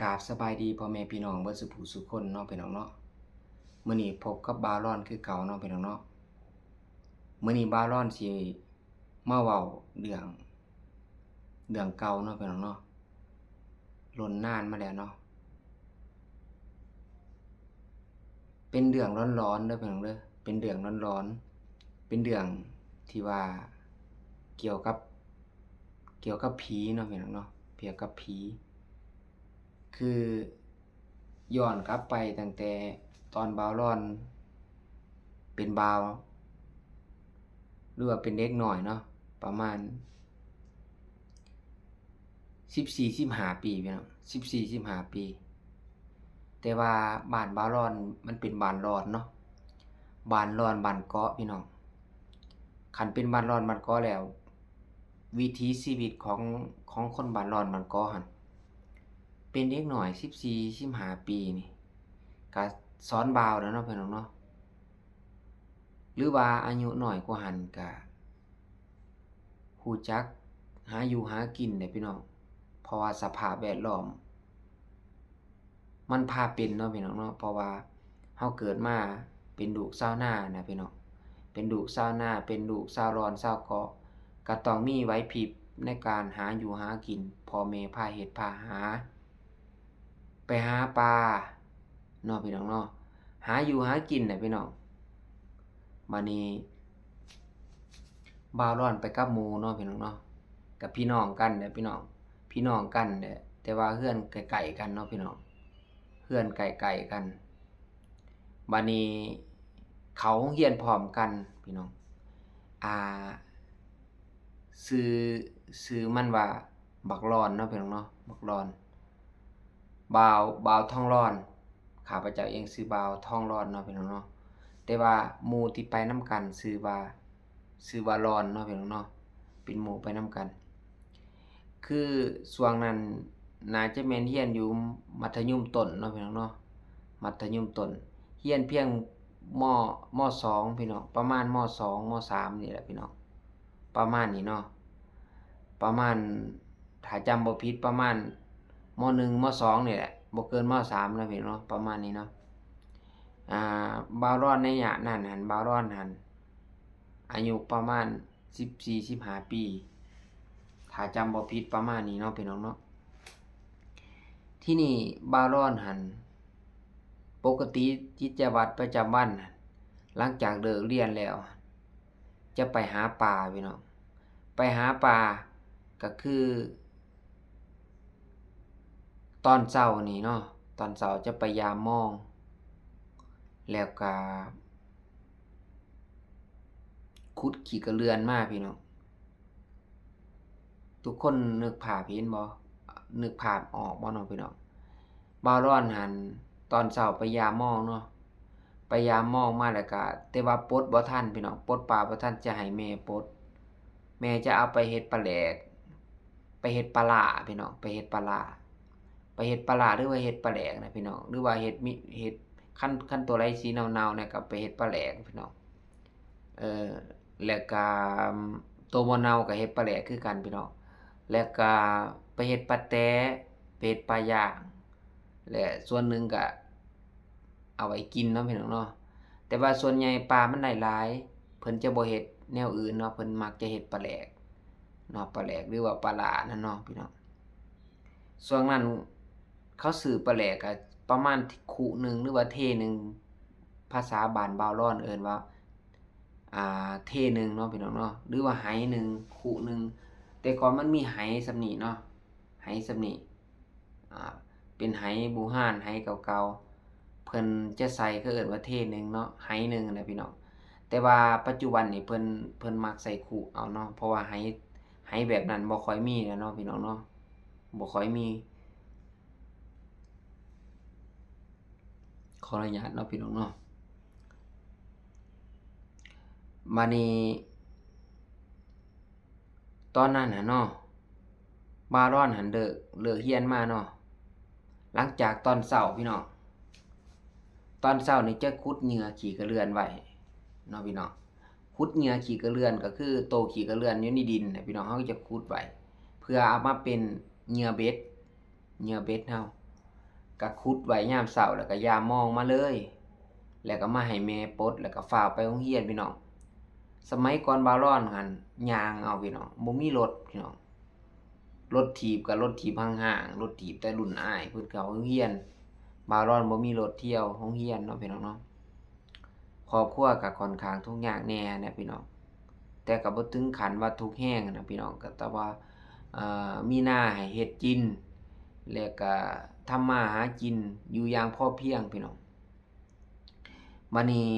ກາບສະບາຍດີພໍ່ແມ່ພີ່ນ້ອງເບິດສູ່ຜູ້ສູ່ຄົນເນາະ ພີ່ນ້ອງເນາະ. ມື້ນີ້ພົບກັບບ່າວລອນຄືເກົ່າເນາະ ພີ່ນ້ອງເນາະ. ມື້ນີ້ບ່າວລອນຊິມາເວົ້າເລື່ອງ ເລື່ອງເກົ່າເນາະ ພີ່ນ້ອງເນາະ, ລົນນານມາແລ້ວເນາະ. ເປັນເລື່ອງຫຼອນໆເດີ ພີ່ນ້ອງເດີ, ເປັນເລື່ອງຫຼອນໆ, ເປັນເລື່ອງທີ່ວ່າກ່ຽວກັບ ກ່ຽວກັບຜີເນາະ ພີ່ນ້ອງເນາະ, ກ່ຽວກັບຜີ. ຄືຍ້ອນກັບໄປຕັ້ງແຕ່ຕອນບ່າວລອນເປັນບ່າວ ຫຼືວ່າເປັນເດັກນ້ອຍເນາະ, ປະມານສິບສີ່ ສິບຫ້າປີ ພີ່ນ້ອງ, ສິບສີ່ ສິບຫ້າປີ. ແຕ່ວ່າບ້ານບ່າວລອນມັນເປັນບ້ານລອນເນາະ, ບ້ານລອນບ້ານເກາະ ພີ່ນ້ອງ. ຄັນເປັນບ້ານລອນບ້ານເກາະແລ້ວ ວິຖີຊີວິດຂອງ ຂອງຄົນບ້ານລອນບ້ານເກາະຫັ້ນ ເປັນເດັກນ້ອຍສິບສີ່ ສິບຫ້າປີນີ້ ກະສອນບ່າວແລ້ວເນາະ ພີ່ນ້ອງເນາະ, ຫຼືວ່າອາຍຸນ້ອຍກວ່າຫັ້ນກະ ຮູ້ຈັກຫາຢູ່ຫາກິນແຫຼະ ພີ່ນ້ອງ, ເພາະວ່າສະພາບແວດລ້ອມມັນພາເປັນເນາະ ພີ່ນ້ອງເນາະ. ເພາະວ່າເຮົາເກີດມາເປັນລູກຊາວນານະ ພີ່ນ້ອງ, ເປັນລູກຊາວນາ ເປັນລູກຊາວລອນຊາວເກາະ ກະຕ້ອງມີໄຫວພິບໃນການຫາຢູ່ຫາກິນ, ພໍ່ແມ່ພາເຮັດພາຫາ ໄປຫາປາເນາະ ພີ່ນ້ອງເນາະ, ຫາຢູ່ຫາກິນແຫຼະ ພີ່ນ້ອງ. ບາດນີ້ບ່າວລອນໄປກັບໝູ່ເນາະ ພີ່ນ້ອງເນາະ, ກັບພີ່ນ້ອງກັນແຫຼະ ພີ່ນ້ອງ, ພີ່ນ້ອງກັນແຫຼະ ແຕ່ວ່າເຮືອນໃກ້ໆກັນເນາະ ພີ່ນ້ອງ, ເຮືອນໃກ້ໆກັນ. ບາດນີ້ເຂົ້າໂຮງຮຽນພ້ອມກັນ ພີ່ນ້ອງ. ອ່າ ຊື່ ຊື່ມັນວ່າບັກລອນເນາະ ພີ່ນ້ອງເນາະ, ບັກລອນ. ບ່າວ ບ່າວທອງລອນ, ຂ້າພະເຈົ້າເອງຊື່ບ່າວທອງລອນເນາະ ພີ່ນ້ອງເນາະ, ແຕ່ວ່າໝູ່ທີ່ໄປນຳກັນຊື່ວ່າ ຊື່ວ່າລອນເນາະ ພີ່ນ້ອງເນາະ, ເປັນໝູ່ໄປນຳກັນ. ຄືຊ່ວງນັ້ນໜ້າຈະແມ່ນຮຽນຢູ່ມັດທະຍົມຕົ້ນເນາະ ພີ່ນ້ອງເນາະ, ມັດທະຍົມຕົ້ນ, ຮຽນພຽງ ມ ມ ສອງ ພີ່ນ້ອງ, ປະມານ ມ ສອງ ມ ສາມ ນີ້ແຫຼະ ພີ່ນ້ອງ, ປະມານນີ້ເນາະ, ປະມານ ຖ້າຈຳບໍ່ຜິດປະມານ ມ ໜຶ່ງ ມ ສອງ ນີ້ແຫຼະ, ບໍ່ເກີນ ມ ສາມ ນະພີ່ນ້ອງ, ປະມານນີ້ເນາະ. ອ່າ ບ່າວລອນໃນໄລຍະນັ້ນຫັ້ນ ບ່າວລອນຫັ້ນອາຍຸປະມານສິບສີ່ ສິບຫ້າປີ ຖ້າຈຳບໍ່ຜິດປະມານນີ້ເນາະ ພີ່ນ້ອງເນາະ. ທີນີ້ບ່າວລອນຫັ້ນ ປົກກະຕິກິດຈະວັດປະຈຳວັນຫັ້ນ ຫຼັງຈາກເລີກຮຽນແລ້ວ ຈະໄປຫາປາ ພີ່ນ້ອງ, ໄປຫາປາ ກະຄືຕອນເຊົ້ານີ້ເນາະ, ຕອນເຊົ້າຈະໄປຢາມມອງ ແລ້ວກະຂຸດຂີ້ກະເລື່ອນມາ ພີ່ນ້ອງ. ທຸກຄົນນຶກພາບເຫັນບໍ່? ນຶກພາບອອກບໍ່ເນາະ ພີ່ນ້ອງ? ບ່າວລອນຫັ້ນ ຕອນເຊົ້າໄປຢາມມອງເນາະ, ໄປຢາມມອງມາແລ້ວກະ ແຕ່ວ່າປົດບໍ່ທັນ ພີ່ນ້ອງ, ປົດປາບໍ່ທັນ ຈະໃຫ້ແມ່ປົດ, ແມ່ຈະເອົາໄປເຮັດປາແຫຼກ ໄປເຮັດປາຫຼ້າ ພີ່ນ້ອງ, ໄປເຮັດປາຫຼ້າ ໄປເຮັດປາຫຼ້າ ຫຼືວ່າເຮັດປາແຫຼກນະ ພີ່ນ້ອງ, ຫຼືວ່າເຮັດມີ ເຮັດ ຄັນ ຄັນໂຕໃດສີເນົ່າໆແນ່ ກະໄປເຮັດປາແຫຼກ ພີ່ນ້ອງ. ເອີ ແລ້ວກະໂຕບໍ່ເນົ່າກະເຮັດປາແຫຼກຄືກັນ ພີ່ນ້ອງ, ແລ້ວກະໄປເຮັດປາແຕ ໄປເຮັດປາຍ່າງ ແລະ ສ່ວນໜຶ່ງກະເອົາໄວ້ກິນເນາະ ພີ່ນ້ອງເນາະ. ແຕ່ວ່າສ່ວນໃຫຍ່ປາມັນໄດ້ຫຼາຍ ເພິ່ນຈະບໍ່ເຮັດແນວອື່ນເນາະ, ເພິ່ນມັກຈະເຮັດປາແຫຼກເນາະ, ປາແຫຼກ ຫຼືວ່າປາຫຼ້ານັ້ນເນາະ ພີ່ນ້ອງ. ຊ່ວງນັ້ນເຂົາຊື້ປາແຫຼກກະປະມານຄຸໜຶ່ງ ຫຼືວ່າເທໜຶ່ງ, ພາສາບ້ານບ່າວລອນເອີ້ນວ່າ ອ່າ ເທໜຶ່ງເນາະ ພີ່ນ້ອງເນາະ, ຫຼືວ່າໄຫໜຶ່ງ ຄຸໜຶ່ງ. ແຕ່ກ່ອນມັນມີໄຫສ່ຳນີ້ເນາະ, ໄຫສ່ຳນີ້ ອ່າ ເປັນໄຫບູຮານ ໄຫເກົ່າໆ ເພິ່ນຈະໃສ່ ເຂົາເອີ້ນວ່າເທໜຶ່ງເນາະ, ໄຫໜຶ່ງນະ ພີ່ນ້ອງ. ແຕ່ວ່າປັດຈຸບັນນີ້ເພິ່ນ ເພິ່ນມັກໃສ່ຄຸເອົາເນາະ, ເພາະວ່າໄຫ ໄຫແບບນັ້ນບໍ່ຄ່ອຍມີແລ້ວເນາະ ພີ່ນ້ອງເນາະ, ບໍ່ຄ່ອຍມີ. ຂໍອະນຸຍາດເນາະ ພີ່ນ້ອງເນາະ. ບາດນີ້ ຕອນນັ້ນຫັ້ນເນາະ ບ່າວລອນຫັ້ນເລີກ ເລີກຮຽນມາເນາະ, ຫຼັງຈາກຕອນເຊົ້າ ພີ່ນ້ອງ, ຕອນເຊົ້ານີ້ຈະຂຸດເຫຍື່ອຂີ້ກະເລື່ອນໄວ້ເນາະ ພີ່ນ້ອງ. ຂຸດເຫຍື່ອຂີ້ກະເລື່ອນ ກະຄືໂຕຂີ້ກະເລື່ອນຢູ່ໃນດິນນະ ພີ່ນ້ອງ, ເຮົາຈະຂຸດໄວ້ ເພື່ອເອົາມາເປັນເຫຍື່ອເບັດ ເຫຍື່ອເບັດເຮົາ. ກະຂຸດໄວ້ຍາມເຊົ້າ ແລ້ວກະຢາມມອງມາເລີຍ ແລ້ວກະມາໃຫ້ແມ່ປົດ ແລ້ວກະຟ້າວໄປໂຮງຮຽນພີ່ນ້ອງ. ສະໄໝກ່ອນບ່າວລອນຫັ້ນຍ່າງເອົາພີ່ນ້ອງ ບໍ່ມີລົດພີ່ນ້ອງ. ລົດຖີບກະລົດຖີບຫ້າງໆ ລົດຖີບແຕ່ລຸ້ນອ້າຍເພິ່ນເຂົ້າໂຮງຮຽນ. ບ່າວລອນບໍ່ມີລົດທ່ຽວໂຮງຮຽນເນາະພີ່ນ້ອງເນາະ. ຄອບຄົວກະຂ້ອນຂ້າງທຸກຍາກແດ່ນະພີ່ນ້ອງ ແຕ່ກະບໍ່ເຖິງຂັ້ນວ່າທຸກແຮງນະພີ່ນ້ອງ ກະແຕ່ວ່າ ເອີ ມີນາໃຫ້ເຮັດກິນ ແລ້ວກະທຳມາຫາກິນຢູ່ຢ່າງພໍພຽງພີ່ນ້ອງ. ບາດນີ້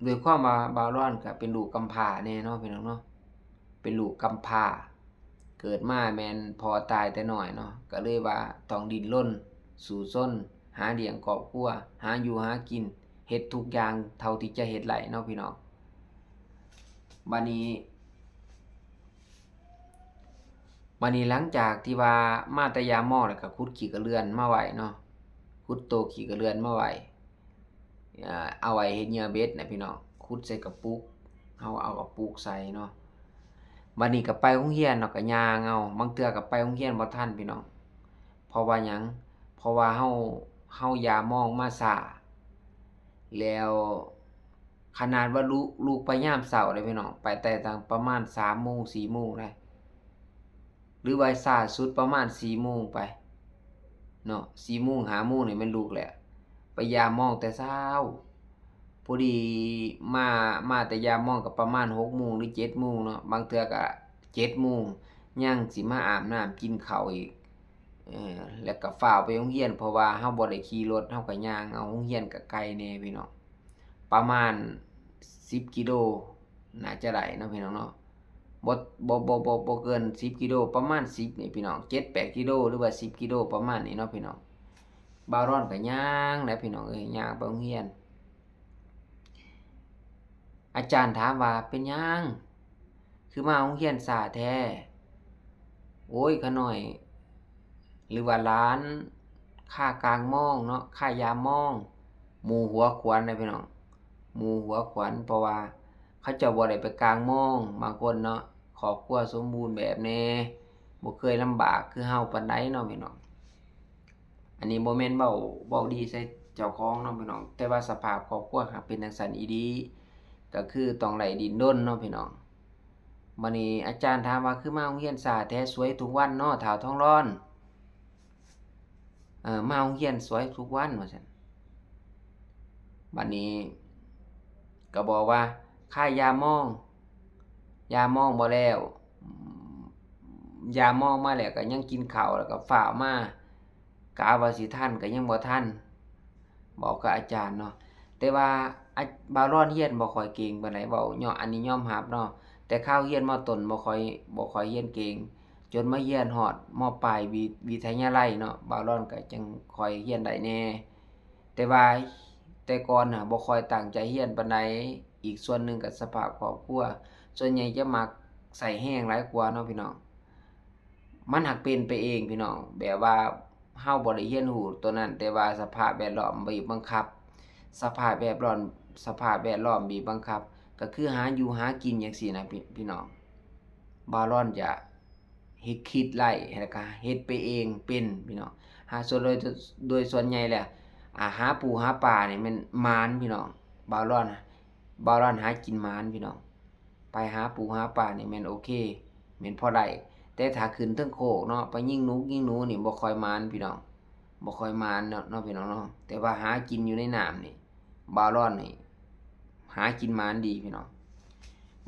ດ້ວຍຄວາມວ່າບ່າວລອນກະເປັນລູກກຳພ້າແດ່ເນາະພີ່ນ້ອງເນາະ ເປັນລູກກຳພ້າ ເກີດມາແມ່ນພໍ່ຕາຍແຕ່ນ້ອຍເນາະ ກະເລີຍວ່າຕ້ອງດີ້ນລົນສູ້ຊົນ ຫາລ້ຽງຄອບຄົວ ຫາຢູ່ຫາກິນ ເຮັດທຸກຢ່າງເທົ່າທີ່ຈະເຮັດໄດ້ເນາະພີ່ນ້ອງ. ບາດນີ້ ບາດນີ້ຫຼັງຈາກທີ່ວ່າມາແຕ່ຢາມມອງ ແລ້ວກະຂຸດຂີ້ກະເລື່ອນມາໄວ້ເນາະ ຂຸດໂຕຂີ້ກະເລື່ອນມາໄວ້ ເອົາໄວ້ເຮັດເຫຍື່ອເບັດນະພີ່ນ້ອງ ຂຸດໃສ່ກະປຸກ ເຮົາເອົາກະປຸກໃສ່ເນາະ. ບາດນີ້ກະໄປໂຮງຮຽນເນາະ ກະຍ່າງເອົາ ບາງເທື່ອກະໄປໂຮງຮຽນບໍ່ທັນພີ່ນ້ອງ. ເພາະວ່າຫຍັງ? ເພາະວ່າເຮົາ ເຮົາຢາມມອງມາຊ້າ ແລ້ວຂະໜາດວ່າລຸກ ລຸກໄປຍາມເຊົ້າເດ້ພີ່ນ້ອງ ໄປແຕ່ຕັ້ງປະມານສາມໂມງ ສີ່ໂມງໄດ໋ ຫຼືວ່າຊ້າສຸດປະມານສີ່ໂມງໄປເນາະ ສີ່ໂມງ ຫ້າໂມງນີ້ແມ່ນລຸກແລ້ວ ໄປຢາມມອງແຕ່ເຊົ້າ. ພໍດີມາ ມາແຕ່ຢາມມອງກະປະມານຫົກໂມງ ຫຼືເຈັດໂມງເນາະ ບາງເທື່ອກະເຈັດໂມງ ຍັງຊິມາອາບນ້ຳກິນເຂົ້າອີກ ເອີ ແລ້ວກະຟ້າວໄປໂຮງຮຽນ ເພາະວ່າເຮົາບໍ່ໄດ້ຂີ່ລົດ ເຮົາກະຍ່າງເອົາ ໂຮງຮຽນກະໄກແດ່ພີ່ນ້ອງ ປະມານສິບກິໂລ ໜ້າຈະໄດ້ເນາະພີ່ນ້ອງເນາະ ບໍ່ ບໍ່ ບໍ່ ບໍ່ ບໍ່ເກີນສິບກິໂລ ປະມານສິບນີ້ພີ່ນ້ອງ ເຈັດແປດກິໂລ ຫຼືວ່າສິບກິໂລ ປະມານນີ້ເນາະພີ່ນ້ອງ. ບ່າວລອນກະຍ່າງແຫຼະພີ່ນ້ອງເອີຍ ຍ່າງໄປໂຮງຮຽນ. ອາຈານຖາມວ່າ ເປັນຫຍັງຄືມາໂຮງຮຽນຊ້າແທ້? ໂອ້ຍ ຂ້ານ້ອຍ ຫຼືວ່າຫຼານຄາກາງມອງເນາະ ຄາຢາມມອງ ໝູ່ຫົວຂວັນນະພີ່ນ້ອງ ໝູ່ຫົວຂວັນ ເພາະວ່າເຂົາເຈົ້າບໍ່ໄດ້ໄປກາງມອງ ບາງຄົນເນາະ ຄອບຄົວສົມບູນແບບແດ່ ບໍ່ເຄີຍລຳບາກຄືເຮົາປານໃດເນາະພີ່ນ້ອງ. ອັນນີ້ບໍ່ແມ່ນເວົ້າ ເວົ້າດີໃສ່ເຈົ້າຂອງເນາະພີ່ນ້ອງ ແຕ່ວ່າສະພາບຄອບຄົວຫາກເປັນຈັ່ງຊັ້ນອີ່ຫຼີ ກະຄືຕ້ອງໄດ້ດີ້ນລົນເນາະພີ່ນ້ອງ. ບາດນີ້ອາຈານຖາມວ່າ ຄືມາໂຮງຮຽນຊ້າແທ້ ສວຍທຸກວັນເນາະ ທ້າວທອງລອນ? ເອີ ມາໂຮງຮຽນສວຍທຸກວັນ ວ່າຊັ້ນ. ບາດນີ້ກະບອກວ່າ ຄາຢາມມອງ ຢາມມອງບໍ່ແລ້ວ ຢາມມອງມາແລ້ວກະຍັງກິນເຂົ້າ ແລ້ວກະຟ້າວມາ ກະວ່າຊິທັນກະຍັງບໍ່ທັນ ບອກກັບອາຈານເນາະ. ແຕ່ວ່າ ອາ ບ່າວລອນຮຽນບໍ່ຄ່ອຍເກັ່ງປານໃດ ເວົ້າ ຍອມ ອັນນີ້ຍອມຮັບເນາະ ແຕ່ຄາວຮຽນ ມ.ຕົ້ນ ບໍ່ຄ່ອຍ ບໍ່ຄ່ອຍຮຽນເກັ່ງ ຈົນມາຮຽນຮອດ ມ.ປາຍ ວິ ວິທະຍາໄລເນາະ ບ່າວລອນກະຈັ່ງຄ່ອຍຮຽນໄດ້ແດ່. ແຕ່ວ່າແຕ່ກ່ອນນະ ບໍ່ຄ່ອຍຕັ້ງໃຈຮຽນປານໃດ ອີກສ່ວນໜຶ່ງກະສະພາບຄອບຄົວ ສ່ວນໃຫຍ່ຈະມັກໃຊ້ແຮງຫຼາຍກວ່າເນາະພີ່ນ້ອງ. ມັນຫາກເປັນໄປເອງພີ່ນ້ອງ ແບບວ່າເຮົາບໍ່ໄດ້ຮຽນຮູ້ໂຕນັ້ນ ແຕ່ວ່າສະພາບແວດລ້ອມບີບບັງຄັບ ສະພາບແວດລ້ອມ ສະພາບແວດລ້ອມບີບບັງຄັບ ກະຄືຫາຢູ່ຫາກິນຈັ່ງຊີ້ນະ ພີ່ ພີ່ນ້ອງ. ບ່າວລອນຈະ ເຮັດ ຄິດໄລ່ ແລ້ວກະເຮັດໄປເອງເປັນພີ່ນ້ອງ. ຫາສ່ວນໂດຍ ໂດຍສ່ວນໃຫຍ່ແລ້ວ ອາ ຫາປູຫາປານີ້ແມ່ນໝານພີ່ນ້ອງ. ບ່າວລອນ ບ່າວລອນຫາກິນໝານພີ່ນ້ອງ. ໄປຫາປູຫາປານີ້ແມ່ນໂອເຄ ແມ່ນພໍໄດ້ ແຕ່ຖ້າຂຶ້ນເທິງໂຄກເນາະ ໄປຍິງນົກຍິງໜູນີ້ບໍ່ຄ່ອຍໝານພີ່ນ້ອງ ບໍ່ຄ່ອຍໝານເນາະ ເນາະພີ່ນ້ອງເນາະ. ແຕ່ວ່າຫາກິນຢູ່ໃນນ້ຳນີ້ ບ່າວລອນນີ້ຫາກິນໝານດີພີ່ນ້ອງ.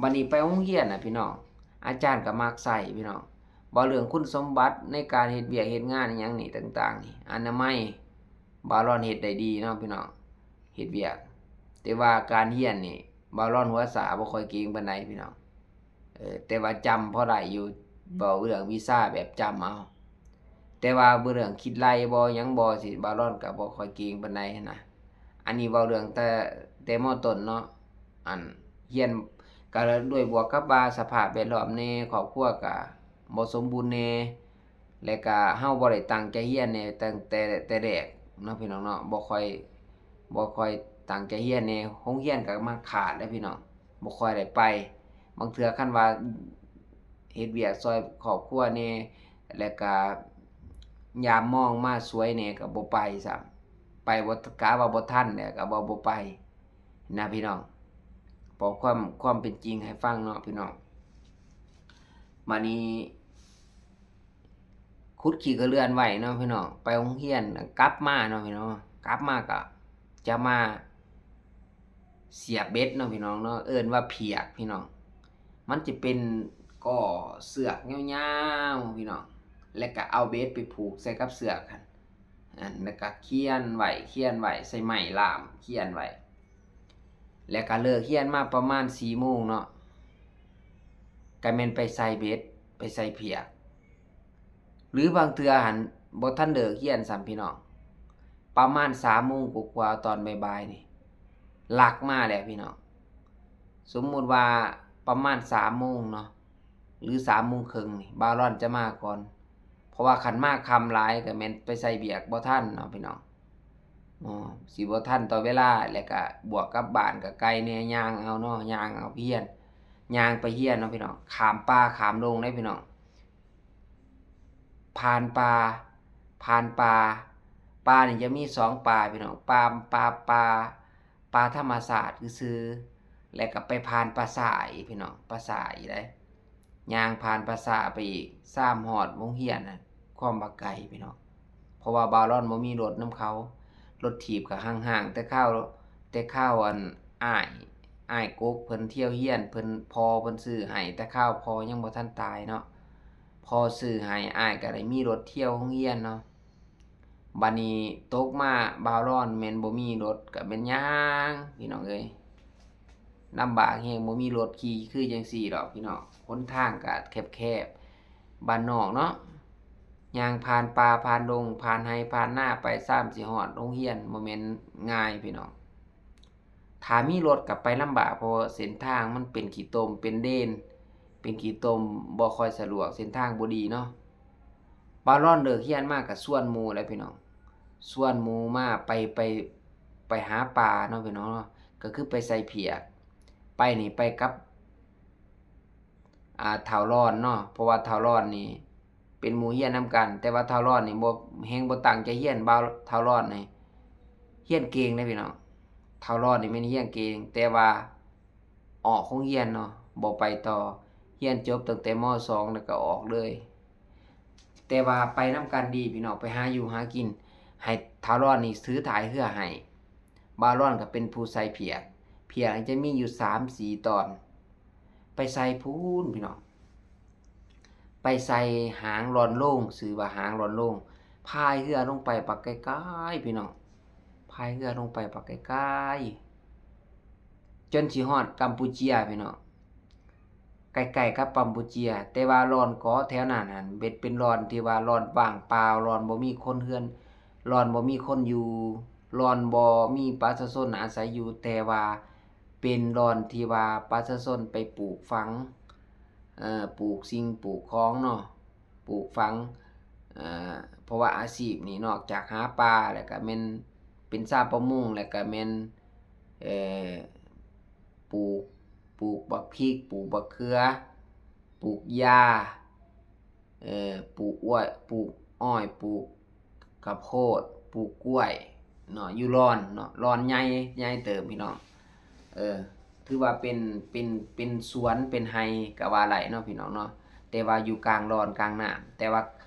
ບາດນີ້ໄປໂຮງຮຽນນະພີ່ນ້ອງ ອາຈານກະມັກໃຊ້ພີ່ນ້ອງ ເວົ້າເລື່ອງຄຸນສົມບັດໃນການເຮັດວຽກເຮັດງານອີ່ຫຍັງນີ້ຕ່າງໆນີ້ ອະນາໄມ ບ່າວລອນເຮັດໄດ້ດີເນາະພີ່ນ້ອງ ເຮັດວຽກ. ແຕ່ວ່າການຮຽນນີ້ ບ່າວລອນຫົວສາ ບໍ່ຄ່ອຍເກັ່ງປານໃດພີ່ນ້ອງ. ເອີ ແຕ່ວ່າຈຳພໍໄດ້ຢູ່ ເວົ້າເລື່ອງວິຊາແບບຈຳເອົາ ແຕ່ວ່າເລື່ອງຄິດໄລ່ບໍ່ຫຍັງບໍ່ ຊິ ບ່າວລອນກະບໍ່ຄ່ອຍເກັ່ງປານໃດຫັ້ນນະ. ອັນນີ້ເວົ້າເລື່ອງແຕ່ ແຕ່ ມ.ຕົ້ນ ເນາະ ອັນຮຽນ ກະດ້ວຍບວກກັບວ່າສະພາບແວດລ້ອມແດ່ ຄອບຄົວກະບໍ່ສົມບູນແດ່ ແລະກະເຮົາບໍ່ໄດ້ຕັ້ງໃຈຮຽນແດ່ ຕັ້ງແຕ່ ແຕ່ແລກເນາະພີ່ນ້ອງເນາະ ບໍ່ຄ່ອຍ ບໍ່ຄ່ອຍຕັ້ງໃຈຮຽນແດ່ ໂຮງຮຽນກະມັກຂາດແຫຼະພີ່ນ້ອງ ບໍ່ຄ່ອຍໄດ້ໄປ. ບາງເທື່ອຄັນວ່າເຮັດວຽກຊ່ອຍຄອບຄົວແດ່ ແລະກະ ຍາມມອງມາສວຍແດ່ກໍບໍ່ໄປຊ້ຳ ໄປບໍ່ ກະວ່າບໍ່ທັນແຫຼະ ກໍເວົ້າບໍ່ໄປນະພີ່ນ້ອງ. ເວົ້າຄວາມ ຄວາມເປັນຈິງໃຫ້ຟັງເນາະພີ່ນ້ອງ. ບາດນີ້ ຂຸດຂີ້ກະເລື່ອນໄວ້ເນາະພີ່ນ້ອງ ໄປໂຮງຮຽນ ກັບມາເນາະພີ່ນ້ອງ ກັບມາກໍຈະມາສຽບເບັດເນາະພີ່ນ້ອງເນາະ ເອີ້ນວ່າພຽກພີ່ນ້ອງ. ມັນຈະເປັນກໍເຊືອກຍາວໆ ພີ່ນ້ອງ ແລ້ວກໍເອົາເບັດໄປຜູກໃສ່ກັບເຊືອກຫັ້ນ ອັນ ແລ້ວກໍຂຽນໄວ້ ຂຽນໄວ້ ໃສ່ໄມ້ລ່າມຂຽນໄວ້ ແລ້ວກໍເລີກຮຽນມາປະມານສີ່ໂມງເນາະ ກໍແມ່ນໄປໃສ່ເບັດ ໄປໃສ່ພຽກ ຫຼືບາງເທື່ອຫັ້ນບໍ່ທັນເລີກຮຽນຊ້ຳພີ່ນ້ອງ ປະມານສາມໂມງກວ່າໆ ຕອນບ່າຍໆ ນີ້ ລັກມາແລ້ວພີ່ນ້ອງ. ສົມມຸດວ່າປະມານສາມໂມງເນາະ ຫຼືສາມໂມງເຄິ່ງນີ້ ບ່າວລອນຈະມາກ່ອນ ເພາະວ່າຄັນມາຄ່ຳຫຼາຍກໍແມ່ນໄປໃສ່ວຽກບໍ່ທັນເນາະພີ່ນ້ອງ ເນາະ ຊິບໍ່ທັນຕໍ່ເວລາ ແລ້ວກະບວກກັບບ້ານກະໄກແດ່ ຍ່າງເອົາເນາະ ຍ່າງເອົາໄປຮຽນ ຍ່າງໄປຮຽນເນາະພີ່ນ້ອງ ຂ້າມປ່າຂ້າມດົງເດ້ພີ່ນ້ອງ. ຜ່ານປ່າ ຜ່ານປ່າ ປ່ານີ້ຈະມີສອງປ່າພີ່ນ້ອງ ປ່າ ປ່າ ປ່າ ປ່າທຳມະຊາດຊື່ໆ ແລ້ວກໍໄປຜ່ານປ່າຊ້າອີກພີ່ນ້ອງ ປ່າຊ້າອີກເດ້. ຍ່າງຜ່ານປ່າຊ້າໄປອີກ ຊາມຮອດໂຮງຮຽນນະ ຄວາມວ່າໄກພີ່ນ້ອງ ເພາະວ່າບ່າວລອນບໍ່ມີລົດນຳເຂົາ ລົດຖີບກໍຮ້າງໆ ແຕ່ຄາວ ແຕ່ຄາວອັນ ອ້າຍ ອ້າຍກົກເພິ່ນທ່ຽວຮຽນ ເພິ່ນ ພໍ່ເພິ່ນຊື້ໃຫ້ ແຕ່ຄາວພໍ່ຍັງບໍ່ທັນຕາຍເນາະ ພໍ່ຊື້ໃຫ້ ອ້າຍກໍໄດ້ມີລົດທ່ຽວໂຮງຮຽນເນາະ. ບາດນີ້ຕົກມາບ່າວລອນແມ່ນບໍ່ມີລົດ ກໍແມ່ນຍ່າງພີ່ນ້ອງເອີຍ ລຳບາກແຮງ ບໍ່ມີລົດຂີ່ຄືຈັ່ງຊີ້ດອກພີ່ນ້ອງ ຫົນທາງກໍແຄບໆ ບ້ານນອກເນາະ ຍ່າງຜ່ານປ່າຜ່ານດົງ ຜ່ານໄຮ່ຜ່ານນາໄປ ຊາມຊິຮອດໂຮງຮຽນ ບໍ່ແມ່ນງ່າຍພີ່ນ້ອງ. ຖ້າມີລົດກໍໄປລຳບາກ ເພາະວ່າເສັ້ນທາງມັນເປັນຂີ້ຕົມ ເປັນເດນ ເປັນຂີ້ຕົມ ບໍ່ຄ່ອຍສະດວກ ເສັ້ນທາງບໍ່ດີເນາະ. ບ່າວລອນເລີກຮຽນມາກໍຊວນໝູ່ແຫຼະພີ່ນ້ອງ ຊວນໝູ່ມາໄປ ໄປ ໄປຫາປາເນາະພີ່ນ້ອງເນາະ ກໍຄືໄປໃສ່ພຽກ ໄປນີ້ໄປກັບ ອ່າ ທ້າວລອນເນາະ ເພາະວ່າທ້າວລອນນີ້ ເປັນໝູ່ຮຽນນຳກັນ ແຕ່ວ່າທ້າວລອນນີ້ບໍ່ ແຮງບໍ່ຕັ້ງໃຈຮຽນ ບ່າວ ທ້າວລອນນີ້ຮຽນເກັ່ງເດ້ພີ່ນ້ອງ. ທ້າວລອນນີ້ແມ່ນຮຽນເກັ່ງ ແຕ່ວ່າອອກໂຮງຮຽນເນາະ ບໍ່ໄປຕໍ່ ຮຽນຈົບຕັ້ງແຕ່ ມ.ສອງ ແລ້ວກໍອອກເລີຍ. ແຕ່ວ່າໄປນຳກັນດີພີ່ນ້ອງ ໄປຫາຢູ່ຫາກິນ ໃຫ້ທ້າວລອນນີ້ຖືຖ່າຍເຮືອໃຫ້ ບ່າວລອນກໍເປັນຜູ້ໃສ່ພຽກ ພຽກນີ້ຈະມີຢູ່ສາມສີ່ຕອນ ໄປໃສ່ພຸ້ນພີ່ນ້ອງ ໄປໃສ່ຫາງລອນໂລງ ຊື່ວ່າຫາງລອນໂລງ ພາຍເຮືອລົງໄປບັກໄກໆ ພີ່ນ້ອງ ພາຍເຮືອລົງໄປບັກໄກໆ ຈົນຊິຮອດກຳປູເຈຍພີ່ນ້ອງ ໃກ້ໆກັບກຳປູເຈຍ ແຕ່ວ່າລອນເກາະແຖວນັ້ນຫັ້ນ ເປັນ ເປັນລອນທີ່ວ່າລອນວ່າງເປົ່າ ລອນບໍ່ມີຄົນເຮືອນ ລອນບໍ່ມີຄົນຢູ່ ລອນບໍ່ມີປະຊາຊົນອາໄສຢູ່ ແຕ່ວ່າ ເປັນບ່ອນທີ່ວ່າປະຊາຊົນໄປປູກຝັງ ເອີ ປູກສິ່ງປູກຂອງເນາະ ປູກຝັງ ເອີ ເພາະວ່າອາຊີບນີ້ນອກຈາກຫາປາ ແລ້ວກະແມ່ນເປັນຊາວປະມົງ ແລ້ວກະແມ່ນ ເອີ ປູກ ປູກບັກພິກ ປູກບັກເຂືອ ປູກຢາ ເອີ ປູກອ້ວຍ ປູກອ້ອຍ ປູກກະໂພດ ປູກກ້ວຍເນາະ ຢູ່ລອນເນາະ ລອນໃຫຍ່ ໃຫຍ່ເຕີບພີ່ນ້ອງ ເອີ ຖືວ່າເປັນ ເປັນ ເປັນສວນ ເປັນໄຮ່ກະວ່າໄດ້ເນາະພີ່ນ້ອງເນາະ ແຕ່ວ່າຢູ່ກາງລອນກາງນ້ຳ ແຕ່ວ່າ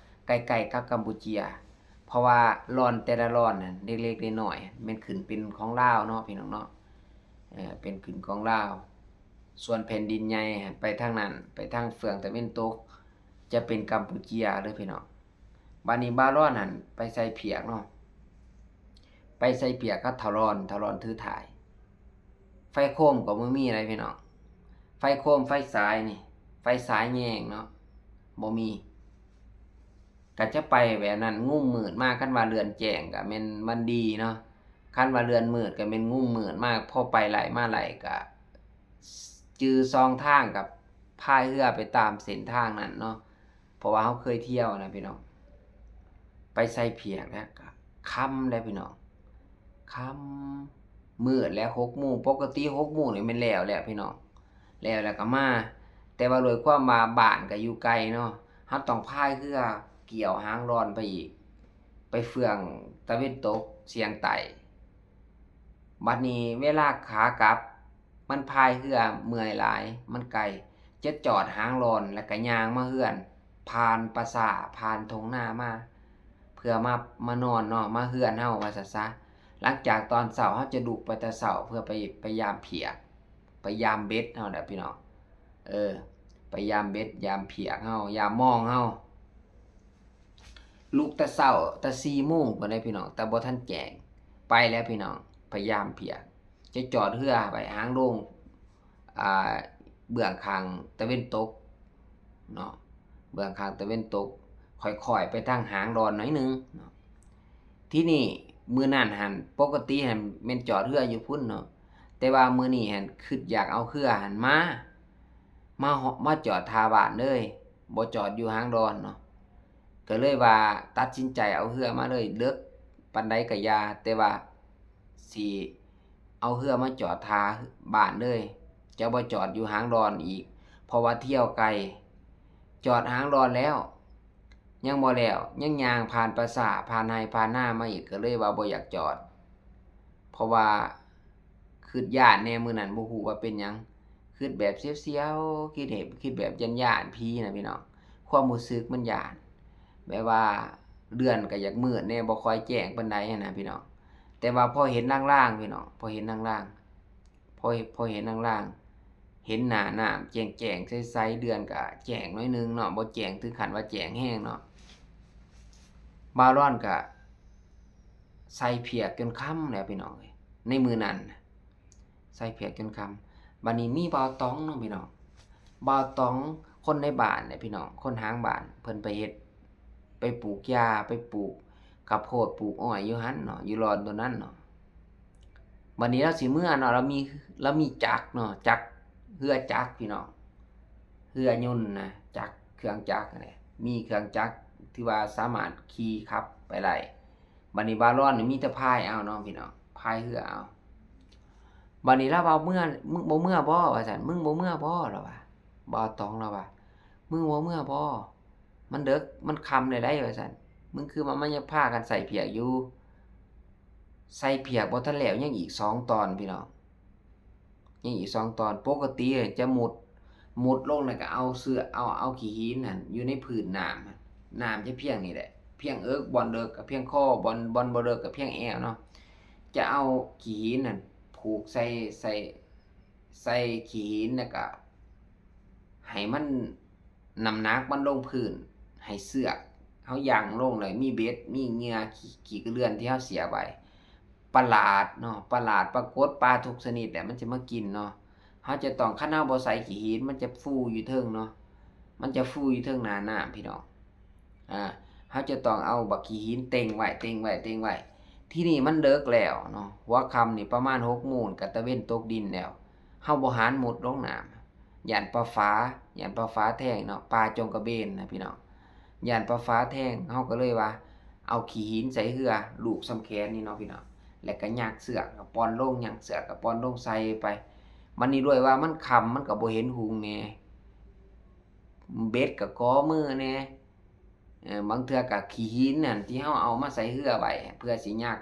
ໃກ້ໆກັບກຳປູເຈຍ ເພາະວ່າລອນແຕ່ລະລອນນັ້ນ ເລັກໆນ້ອຍໆ ແມ່ນຂຶ້ນເປັນຂອງລາວເນາະພີ່ນ້ອງເນາະ ເອີ ເປັນຂຶ້ນຂອງລາວ ສ່ວນແຜ່ນດິນໃຫຍ່ໄປທາງນັ້ນ ໄປທາງເຟືອງຕາເວັນຕົກ ຈະເປັນກຳປູເຈຍເດີພີ່ນ້ອງ. ບາດນີ້ບ່າວລອນຫັ້ນໄປໃສ່ພຽກເນາະ ໄປໃສ່ພຽກກັບທ້າວລອນ ທ້າວລອນຖືຖ່າຍ ໄຟໂຄມກໍບໍ່ມີໃດພີ່ນ້ອງ ໄຟໂຄມ ໄຟສາຍນີ້ ໄຟສາຍແຍງເນາະ ບໍ່ມີ ກະຈະໄປແບບນັ້ນ ງຸ້ມມືດມາ ຄັນວ່າເດືອນແຈ້ງກະແມ່ນມັນດີເນາະ ຄັນວ່າເດືອນມືດກະແມ່ນງຸ້ມມືດມາ ພໍໄປໄລ່ມາໄລ່ກະຈື່ຊ່ອງທາງ ກະພາຍເຮືອໄປຕາມເສັ້ນທາງນັ້ນເນາະ ເພາະວ່າເຮົາເຄີຍທ່ຽວນະພີ່ນ້ອງ ໄປໃສ່ພຽກແລ້ວກະຄ່ຳແລ້ວພີ່ນ້ອງ ຄ່ຳມືດແລ້ວ ຫົກໂມງ ປົກກະຕິຫົກໂມງນີ້ແມ່ນແລ້ວແລ້ວພີ່ນ້ອງ ແລ້ວແລ້ວກໍມາ ແຕ່ວ່າດ້ວຍຄວາມວ່າບ້ານກໍຢູ່ໄກເນາະ ເຮົາຕ້ອງພາຍເຮືອກ່ຽວຫາງລອນໄປອີກ ໄປເຟື່ອງຕາເວັນຕົກສຽງໃຕ້. ບັດນີ້ເວລາຂາກັບ ມັນພາຍເຮືອເມື່ອຍຫຼາຍ ມັນໄກ ຈະຈອດຫາງລອນ ແລ້ວກະຍ່າງມາເຮືອນ ຜ່ານປ່າຊ້າ ຜ່ານທົ່ງນາມາ ເພື່ອມາ ມານອນເນາະ ມາເຮືອນເຮົາວ່າຊັ້ນຊະ. ຫຼັງຈາກຕອນເຊົ້າ ເຮົາຈະລຸກໄປແຕ່ເຊົ້າ ເພື່ອໄປ ໄປຢາມຜຽກ ໄປຢາມເບັດເຮົາແຫຼະພີ່ນ້ອງ. ເອີ ໄປຢາມເບັດ ຢາມຜຽກເຮົາ ຢາມມອງເຮົາ. ລຸກແຕ່ເຊົ້າ ແຕ່ສີ່ໂມງພຸ້ນເດ້ພີ່ນ້ອງ ແຕ່ບໍ່ທັນແຈ້ງ ໄປແລ້ວພີ່ນ້ອງ ໄປຢາມຜຽກ. ຈະຈອດເຮືອໄວ້ຫາງໂລງ ອ່າ ເບື້ອງຂ້າງຕາເວັນຕົກເນາະ ເບື້ອງຂ້າງຕາເວັນຕົກ ຄ່ອຍໆໄປທາງຫາງດອນໜ້ອຍໜຶ່ງເນາະ. ທີນີ້ມື້ນັ້ນຫັ້ນ ປົກກະຕິຫັ້ນແມ່ນຈອດເຮືອຢູ່ພຸ້ນເນາະ ແຕ່ວ່າມື້ນີ້ຫັ້ນຄິດຢາກເອົາເຮືອຫັ້ນມາ ມາເຫາະ ມາຈອດທ່າບ້ານເລີຍ ບໍ່ຈອດຢູ່ຫາງດອນເນາະ. ກໍເລີຍວ່າຕັດສິນໃຈເອົາເຮືອມາເລີຍ ເລິກປານໃດກໍຢ່າ ແຕ່ວ່າຊິເອົາເຮືອມາຈອດທ່າບ້ານເລີຍ ຈະບໍ່ຈອດຢູ່ຫາງດອນອີກ ເພາະວ່າທ່ຽວໄກ ຈອດຫາງດອນແລ້ວ ຍັງບໍ່ແລ້ວ ຍັງຍ່າງຜ່ານປ່າຊ້າ ຜ່ານໄຮ່ຜ່ານນາມາອີກ ກໍເລີຍວ່າບໍ່ຢາກຈອດ ເພາະວ່າຄິດຢ້ານແດ່ມື້ນັ້ນ ບໍ່ຮູ້ວ່າເປັນຫຍັງ ຄິດແບບສຽວໆ ຄິດເຫັນ ຄິດແບບຢ້ານໆ ຜີນະພີ່ນ້ອງ ຄວາມຮູ້ສຶກມັນຢ້ານ ແບບວ່າເດືອນກໍຢາກມືດແດ່ ບໍ່ຄ່ອຍແຈ້ງປານໃດຫັ້ນນະພີ່ນ້ອງ. ແຕ່ວ່າພໍເຫັນລາງໆ ພີ່ນ້ອງ ພໍເຫັນລາງໆ ພໍເຫັນ ພໍເຫັນລາງໆ ເຫັນໜ້ານ້ຳແຈ້ງໆ ໃສໆ ເດືອນກໍແຈ້ງໜ້ອຍໜຶ່ງເນາະ ບໍ່ແຈ້ງເຖິງຂັ້ນວ່າແຈ້ງແຮງເນາະ. ບ່າວລອນກໍໃສ່ຜຽກຈົນຄ່ຳແລ້ວພີ່ນ້ອງເອີຍ ໃນມື້ນັ້ນ ໃສ່ຜຽກຈົນຄ່ຳ. ບັດນີ້ມີບ່າວຕອງເນາະພີ່ນ້ອງ ບ່າວຕອງ ຄົນໃນບ້ານແຫຼະພີ່ນ້ອງ ຄົນຫາງບ້ານ ເພິ່ນໄປເຮັດ ໄປປູກຢາ ໄປປູກກະໂພດ ປູກອ້ອຍຢູ່ຫັ້ນເນາະ ຢູ່ລອນໂຕນັ້ນເນາະ. ບັດນີ້ລາວຊິເມືອເນາະ ລາວມີ ລາວມີຈັກເນາະ ຈັກ ເຮືອຈັກພີ່ນ້ອງ ເຮືອຍົນນະ ຈັກ ເຄື່ອງຈັກຫັ້ນແຫຼະ ມີເຄື່ອງຈັກທີ່ວ່າສາມາດຂີ່ຂັບໄປໄດ້. ບັດນີ້ບ່າວລອນນີ້ມີແຕ່ພາຍເອົາເນາະພີ່ນ້ອງ ພາຍເຮືອເອົາ. ບັດນີ້ລາວວ່າ ເມືອ ມຶງບໍ່ເມືອບໍ່ ວ່າຊັ້ນ ມຶງບໍ່ເມືອບໍ່ ລາວວ່າ ບ່າວຕອງລາວວ່າ ມຶງບໍ່ເມືອບໍ່ ມັນເດິກ ມັນຄ່ຳແລ້ວໃດ ວ່າຊັ້ນ ມຶງຄືວ່າມັນຍັງພາກັນໃສ່ຜຽກຢູ່ ໃສ່ຜຽກບໍ່ທັນແລ້ວ ຍັງອີກສອງຕອນພີ່ນ້ອງ ຍັງອີກສອງຕອນ. ປົກກະຕິຈະມຸດ ມຸດລົງແລ້ວກໍເອົາເຊືອກ ເອົາ ເອົາຂີ້ຫີນຫັ້ນຢູ່ໃນພື້ນນ້ຳ ນ້ຳຈະພຽງນີ້ແຫຼະ ພຽງເອິກ ບ່ອນເລິກກໍພຽງຄໍ ບ່ອນ ບ່ອນບໍ່ເລິກກໍພຽງແອວເນາະ ຈະເອົາຂີ້ຫີນຫັ້ນຜູກໃສ່ ໃສ່ ໃສ່ຂີ້ຫີນ ແລ້ວກະໃຫ້ມັນ ນ້ຳໜັກມັນລົງພື້ນ ໃຫ້ເຊືອກເຮົາຢັ່ງລົງ ແລ້ວມີເບັດ ມີເຫຍື່ອ ຂີ້ ຂີ້ກະເລື່ອນທີ່ເຮົາສຽບໄວ້ ປາຫຼາດເນາະ ປາຫຼາດ ປາກົດ ປາທຸກຊະນິດແຫຼະ ມັນຈະມາກິນເນາະ. ເຮົາຈະຕ້ອງ ຄັນເຮົາບໍ່ໃສ່ຂີ້ຫີນ ມັນຈະຟູຢູ່ເທິງເນາະ ມັນຈະຟູຢູ່ເທິງໜ້ານ້ຳພີ່ນ້ອງ. ອ່າ ເຮົາຈະຕ້ອງເອົາບັກຂີ້ຫີນເຕັງໄວ້ ເຕັງໄວ້ ເຕັງໄວ້. ທີນີ້ມັນເດິກແລ້ວເນາະ ຫົວຄ່ຳນີ້ປະມານຫົກໂມງ ກະຕາເວັນຕົກດິນແລ້ວ ເຮົາບໍ່ຫານມຸດລົງນ້ຳ ຢ້ານປາຝາ ຢ້ານປາຝາແທງເນາະ ປາຈົງກະເບນນະພີ່ນ້ອງ ຢ້ານປາຝາແທງ. ເຮົາກໍເລີຍວ່າເອົາຂີ້ຫີນໃສ່ເຮືອ ລູກສ່ຳແຂນນີ້ເນາະພີ່ນ້ອງ ແລ້ວກໍຍັກເຊືອກ ກໍປ່ອນລົງ ຍັກເຊືອກ ກໍປ່ອນລົງ ໃສ່ໄປ. ບັດນີ້ດ້ວຍວ່າມັນຄ່ຳ ມັນກໍບໍ່ເຫັນຮຸ່ງແດ່ ເບັດກໍກໍມືແດ່ ເອີ ບາງເທື່ອກໍຂີ້ຫີນນັ້ນທີ່ເຮົາເອົາມາໃສ່ເຮືອໄວ້ ເພື່ອຊິຍັກ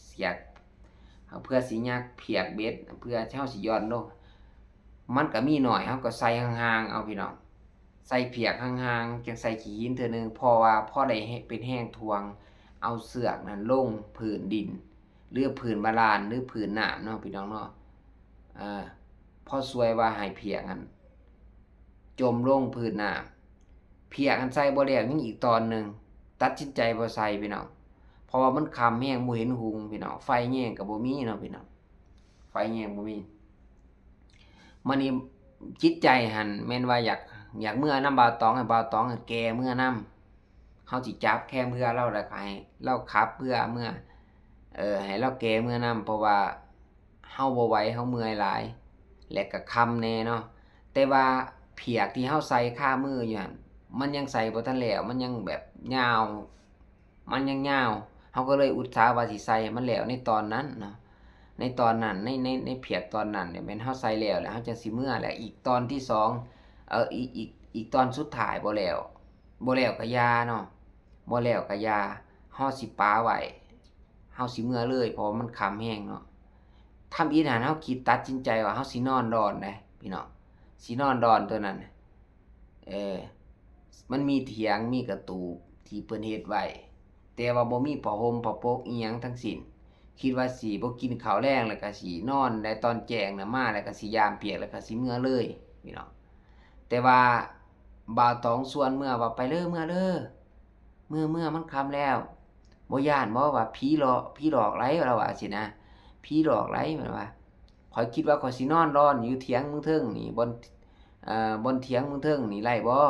ສຽກ ເພື່ອຊິຍັກຜຽກເບັດ ເພື່ອເຮົາຊິຢ່ອນລົງ ມັນກໍມີໜ້ອຍ ເຮົາກໍໃສ່ຫ່າງໆເອົາພີ່ນ້ອງ ໃສ່ຜຽກຫ່າງໆ ຈັ່ງໃສ່ຂີ້ຫີນເທື່ອໜຶ່ງ ເພາະວ່າພໍໄດ້ເຮັດເປັນແຮງຖ່ວງເອົາເຊືອກນັ້ນລົງພື້ນດິນ ຫຼືພື້ນບາດານ ຫຼືພື້ນນ້ຳເນາະພີ່ນ້ອງເນາະ. ເອີ ພໍຊ່ວຍວ່າໃຫ້ຜຽກຫັ້ນຈົມລົງພື້ນນ້ຳ ຜຽກຫັ້ນໃສ່ບໍ່ແລ້ວ ຍັງອີກຕອນໜຶ່ງ ຕັດສິນໃຈບໍ່ໃສ່ພີ່ນ້ອງ ເພາະວ່າມັນຄ່ຳແຮງ ບໍ່ເຫັນຮຸ່ງພີ່ນ້ອງ ໄຟແຍງກໍບໍ່ມີເນາະພີ່ນ້ອງ ໄຟແຍງບໍ່ມີ. ມານີ້ຈິດໃຈຫັ້ນແມ່ນວ່າຢາກ ຢາກເມືອນຳບ່າວຕອງ ໃຫ້ບ່າວຕອງຫັ້ນແກ່ເມືອນຳ ເຮົາຊິຈັບແຄມເຮືອລາວ ແລ້ວກໍໃຫ້ລາວຂັບເຮືອເມືອ ເອີ ໃຫ້ລາວແກ່ເມືອນຳ ເພາະວ່າ ເຮົາບໍ່ໄຫວ ເຮົາເມື່ອຍຫຼາຍ ແລະກະຄ່ຳແດ່ເນາະ. ແຕ່ວ່າຜຽກທີ່ເຮົາໃສ່ຄາມືຢູ່ຫັ້ນ ມັນຍັງໃສ່ບໍ່ທັນແລ້ວ ມັນຍັງແບບຍາວ ມັນຍັງຍາວ ເຮົາກໍເລີຍອຸດສາວ່າຊິໃສ່ໃຫ້ມັນແລ້ວໃນຕອນນັ້ນເນາະ ໃນຕອນນັ້ນ ໃນ ໃນ ໃນຜຽກຕອນນັ້ນນີ້ແມ່ນເຮົາໃສ່ແລ້ວ ແລ້ວເຮົາຈັ່ງຊິເມືອ ແລ້ວອີກຕອນທີສອງ ເອີ ອີກ ອີກ ອີກຕອນສຸດທ້າຍບໍ່ແລ້ວ ບໍ່ແລ້ວກະຢ່າເນາະ ບໍ່ແລ້ວກະຢ່າ ເຮົາຊິປະໄວ້ ເຮົາຊິເມືອເລີຍ ເພາະວ່າມັນຄ່ຳແຮງເນາະ. ທຳອິດຫັ້ນເຮົາຄິດຕັດສິນໃຈວ່າເຮົາຊິນອນດອນໃດ໋ພີ່ນ້ອງ ຊິນອນດອນໂຕນັ້ນ. ເອີ ມັນມີຖຽງ ມີກະຕູບທີ່ເພິ່ນເຮັດໄວ້ ແຕ່ວ່າບໍ່ມີຜ້າຫົ່ມຜ້າປົກອີ່ຫຍັງທັງສິ້ນ. ຄິດວ່າຊິບໍ່ກິນເຂົ້າແລງ ແລ້ວກະຊິນອນ ແລະຕອນແຈ້ງນະມາ ແລ້ວກະຊິຢາມປຽກ ແລ້ວກະຊິເມືອເລີຍພີ່ນ້ອງ. ແຕ່ວ່າບ່າວຕອງຊວນເມືອວ່າ ໄປເລີ ເມືອເລີ ເມືອ ເມືອ ມັນຄ່ຳແລ້ວ ບໍ່ຢ້ານບໍ່ວ່າຜີຫຼອກ ຜີຫຼອກໄຫຼ ລາວວ່າຊີ້ນະ ຜີຫຼອກໄຫຼ ລາວວ່າ. ຂ້ອຍຄິດວ່າຂ້ອຍຊິນອນດອນຢູ່ຖຽງເທິງນີ້ ບ່ອນ ເອີ ບ່ອນຖຽງເທິງນີ້ໄດ້ບໍ່?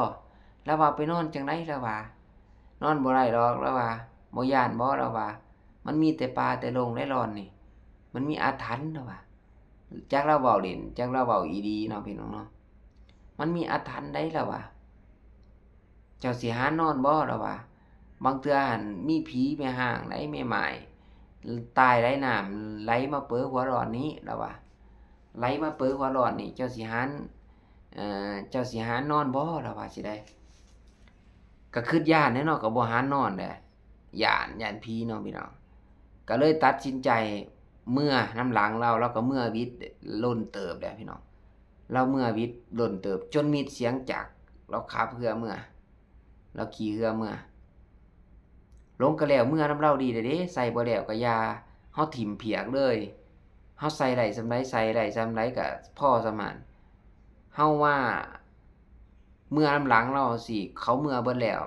ລາວວ່າ ໄປນອນຈັ່ງໃດ? ລາວວ່າ ນອນບໍ່ໄດ້ດອກ ລາວວ່າ ບໍ່ຢ້ານບໍ່? ລາວວ່າ ມັນມີແຕ່ປ່າແຕ່ດົງໃດດອນນີ້ ມັນມີອາຖັນ ລາວວ່າ. ຈັກລາວເວົ້າຫຼິ້ນ ຈັກລາວເວົ້າອີ່ຫຼີເນາະ ພີ່ນ້ອງເນາະ ມັນມີອາຖັນໃດ ລາວວ່າ. ເຈົ້າຊິຫານອນບໍ່? ລາວວ່າ ບາງເທື່ອຫັ້ນມີຜີແມ່ຮ້າງໃດ ແມ່ໝ້າຍຕາຍໃດ ນ້ຳໄຫຼມາເປີຫົວດອນນີ້ ລາວວ່າ ໄຫຼມາເປີຫົວດອນນີ້ ເຈົ້າຊິຫານ ເອີ ເຈົ້າຊິຫານອນບໍ່? ລາວວ່າຊີ້ໃດ ກະຄຶດຢ້ານແຫຼະເນາະ ກະບໍ່ຫານອນແຫຼະ ຢ້ານ ຢ້ານຜີເນາະ ພີ່ນ້ອງ. ກະເລີຍຕັດສິນໃຈເມືອນຳຫຼັງລາວ ລາວກະເມືອຫວິດດົນເຕີບແຫຼະ ພີ່ນ້ອງ. ລາວເມືອຫວິດດົນເຕີບ ຈົນມິດສຽງຈັກ ລາວຂັບເຮືອເມືອ ລາວຂີ່ເຮືອເມືອ. ຫຼົງກະແລ້ວເມືອນຳລາວດີແລ້ວເດ້ ໃສ່ບໍ່ແລ້ວກະຢ່າ ເຮົາຖິ້ມພຽກເລີຍ. ເຮົາໃສ່ໄດ້ສ່ຳໃດ ໃສ່ໄດ້ສ່ຳໃດກະພໍສ່ຳນັ້ນ. ເຮົາວ່າເມືອນຳຫຼັງລາວຊີ້ ເຂົາເມືອເບິດແລ້ວ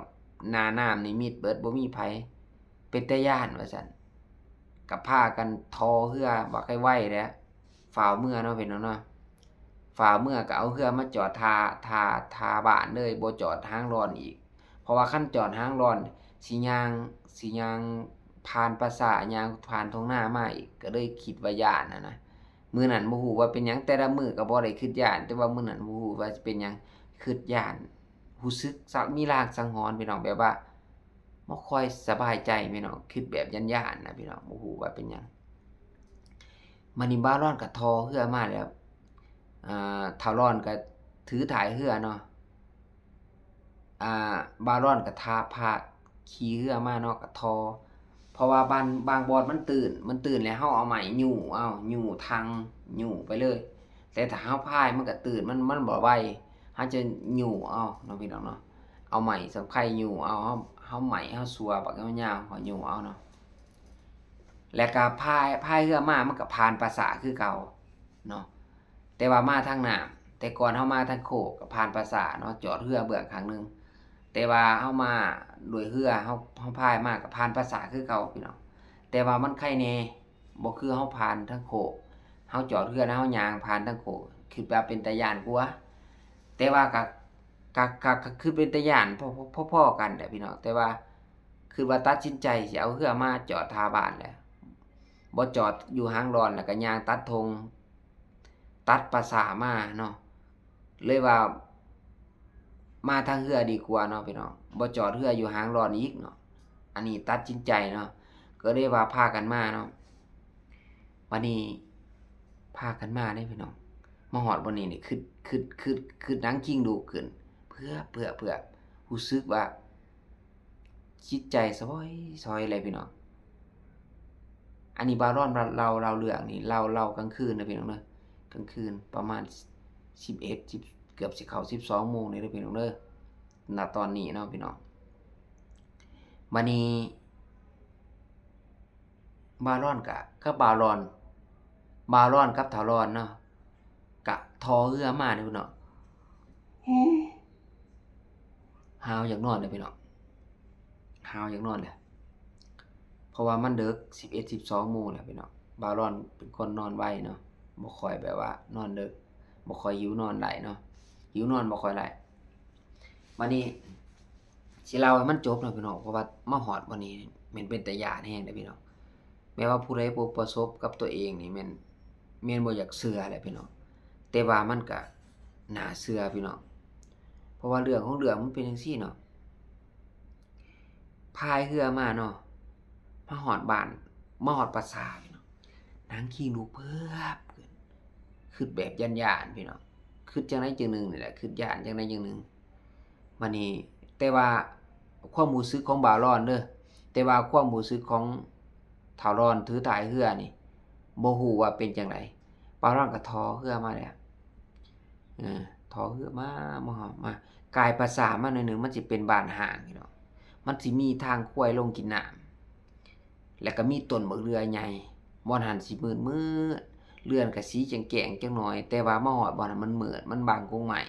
ໜ້ານ້ຳນີ້ມິດເບິດ ບໍ່ມີໃຜ ເປັນຕາຢ້ານວ່າຊັ້ນ. ກະພາກັນທໍເຮືອບັກໄວໆແຫຼະ ຟ້າວເມືອເນາະ ພີ່ນ້ອງເນາະ. ຟ້າວເມືອກະເອົາເຮືອມາຈອດທ່າ ທ່າ ທ່າບ້ານເລີຍ ບໍ່ຈອດຫາງດອນອີກ ເພາະວ່າຄັນຈອດຫາງດອນຊິຍ່າງ ຊິຍ່າງຜ່ານປ່າຊ້າ ຍ່າງຜ່ານທົ່ງນາມາອີກ ກະເລີຍຄິດວ່າຢ້ານຫັ້ນນະ. ມື້ນັ້ນບໍ່ຮູ້ວ່າເປັນຫຍັງ ແຕ່ລະມື້ກະບໍ່ໄດ້ຄຶດຢ້ານ ແຕ່ວ່າມື້ນັ້ນບໍ່ຮູ້ວ່າຊິເປັນຫຍັງ ຄຶດຢ້ານ ຮູ້ສຶກສະ ມີລາງສັງຫອນ ພີ່ນ້ອງ ແບບວ່າ ບໍ່ຄ່ອຍສະບາຍໃຈພີ່ນ້ອງ ຄຶດແບບຢ້ານໆນະພີ່ນ້ອງ ບໍ່ຮູ້ວ່າເປັນຫຍັງ. ບາດນີ້ບ່າວລອນກະທໍເຮືອມາແລ້ວ ອ່າ ທ້າວລອນກະຖືທ້າຍເຮືອເນາະ ອ່າ ບ່າວລອນກະທາພາກຂີ່ເຮືອມາເນາະ ກະທໍ ເພາະວ່າບາງ ບາງບ່ອນມັນຕື້ນ ມັນຕື້ນແລ້ວເຮົາເອົາໄມ້ຍູ້ເອົາ ຍູ້ທັງ ຍູ້ໄປເລີຍ. ແຕ່ຖ້າເຮົາພາຍມັນກະຕື້ນ ມັນ ມັນບໍ່ໄວ ເຮົາຈະຍູ້ເອົາເນາະ ພີ່ນ້ອງເນາະ. ເອົາໄມ້ສຳໄຄຍູ້ເອົາ ເຮົາ ເຮົາໄມ້ເຮົາຊົ່ວບັກຍາວໆ ເຮົາຍູ້ເອົາເນາະ. ແລ້ວກະພາຍ ພາຍເຮືອມາ ມັນກະຜ່ານປ່າຊ້າຄືເກົ່າເນາະ ແຕ່ວ່າມາທາງນ້ຳ. ແຕ່ກ່ອນເຮົາມາທາງໂຄກ ກະຜ່ານປ່າຊ້າເນາະ ຈອດເຮືອເບື້ອງຂ້າງໜຶ່ງ. ແຕ່ວ່າເຮົາມາດ້ວຍເຮືອ ເຮົາ ເຮົາພາຍມາກະຜ່ານປ່າຊ້າຄືເກົ່າ ພີ່ນ້ອງ. ແຕ່ວ່າມັນໄຄແດ່ ບໍ່ຄືເຮົາຜ່ານທາງໂຄກ ເຮົາຈອດເຮືອແລ້ວເຮົາຍ່າງຜ່ານທາງໂຄກ ຄຶດວ່າເປັນຕາຢ້ານກວ່າ. ແຕ່ວ່າກະ ກະ ກະ ກະຄືເປັນຕາຢ້ານພໍ ພໍ ພໍໆກັນແຫຼະພີ່ນ້ອງ. ແຕ່ວ່າຄຶດວ່າຕັດສິນໃຈຊິເອົາເຮືອມາຈອດທ່າບ້ານແຫຼະ ບໍ່ຈອດຢູ່ຫາງດອນ ແລ້ວກະຍ່າງຕັດທົ່ງ ຕັດປ່າຊ້າມາເນາະ ເລີຍວ່າມາທາງເຮືອດີກວ່າເນາະພີ່ນ້ອງ ບໍ່ຈອດເຮືອຢູ່ຫາງດອນອີກເນາະ. ອັນນີ້ຕັດສິນໃຈເນາະ ກະເລີຍວ່າພາກັນມາເນາະ. ບາດນີ້ພາກັນມາເດ້ພີ່ນ້ອງ ມາຮອດບ່ອນນີ້ນີ້ ຄຶດ ຄຶດ ຄຶດ ຄຶດໜັງຄີງລຸກຂຶ້ນ ເພື່ອ ເພື່ອ ເພື່ອ ຮູ້ສຶກວ່າ ຈິດໃຈສະຫວອຍສະຫວອຍເລີຍພີ່ນ້ອງ. ອັນນີ້ບ່າວລອນເລົ່າ ເລົ່າເລື່ອງນີ້ ເລົ່າ ເລົ່າກາງຄືນເດີພີ່ນ້ອງເດີ ກາງຄືນປະມານສິບເອັດ ສິບ ເກືອບຊິເຂົ້າສິບສອງໂມງນີ້ເດີພີ່ນ້ອງເດີ ນະຕອນນີ້ເນາະພີ່ນ້ອງ. ບາດນີ້ບ່າວລອນກະ ກັບບ່າວລອນ ບ່າວລອນກັບທ້າວລອນເນາະ ກະທໍເຮືອມາເດີພີ່ນ້ອງ. ຫາວຢາກນອນເດີພີ່ນ້ອງ ຫາວຢາກນອນເດີ ເພາະວ່າມັນເດິກ ສິບເອັດ ສິບສອງໂມງແລ້ວພີ່ນ້ອງ. ບ່າວລອນເປັນຄົນນອນໄວເນາະ ບໍ່ຄ່ອຍແບບວ່ານອນເດິກ ບໍ່ຄ່ອຍຫິວນອນໄດ້ເນາະ ຫິວນອນບໍ່ຄ່ອຍໄດ້. ບາດນີ້ຊິເລົ່າໃຫ້ມັນຈົບເນາະພີ່ນ້ອງ ເພາະວ່າມາຮອດບ່ອນນີ້ແມ່ນເປັນຕາຢ້ານແຮງເດ້ພີ່ນ້ອງ. ແມ່ນວ່າຜູ້ໃດບໍ່ປະສົບກັບຕົວເອງນີ້ແມ່ນ ແມ່ນບໍ່ຢາກເຊື່ອແຫຼະພີ່ນ້ອງ ແຕ່ວ່າມັນກະໜ້າເຊື່ອພີ່ນ້ອງ ເພາະວ່າເລື່ອງຂອງເລື່ອງມັນເປັນຈັ່ງຊີ້ເນາະ. ພາຍເຮືອມາເນາະ ມາຮອດບ້ານ ມາຮອດປ່າຊ້າພີ່ນ້ອງ ໜັງຄີງລຸກເພີບຂຶ້ນ ຄຶດແບບຢ້ານໆພີ່ນ້ອງ ຄຶດຈັ່ງໃດຈັ່ງໜຶ່ງນີ້ແຫຼະ ຄຶດຢ້ານຈັ່ງໃດຈັ່ງໜຶ່ງ. ບາດນີ້ ແຕ່ວ່າຄວາມຮູ້ສຶກຂອງບ່າວລອນເດີ ຕ່ວ່າຄວາມຮູ້ສຶກຂອງທ້າວລອນຖືທ້າຍເຮືອນີ້ ບໍ່ຮູ້ວ່າເປັນຈັ່ງໃດ. ບ່າວລອນກໍທໍ່ເຮືອມາແລ້ວ ເອີ ທໍ່ເຮືອມາ ມາຮອດ ມາ ກາຍປາສາດມາໜ້ອຍໜຶ່ງ ມັນຊິເປັນບ້ານຮ້າງພີ່ນ້ອງ. ມັນຊິມີທາງຄວາຍລົງກິນນ້ຳ ແລ້ວກໍມີຕົ້ນບັກເດືອໃຫຍ່. ບ່ອນຫັ້ນຊິມືດໆ ເຮືອນກໍສີແຈ້ງໆຈັກໜ້ອຍ, ແຕ່ວ່າມາຮອດບ່ອນນັ້ນມັນມືດ ມັນບັງກົງໄມ້.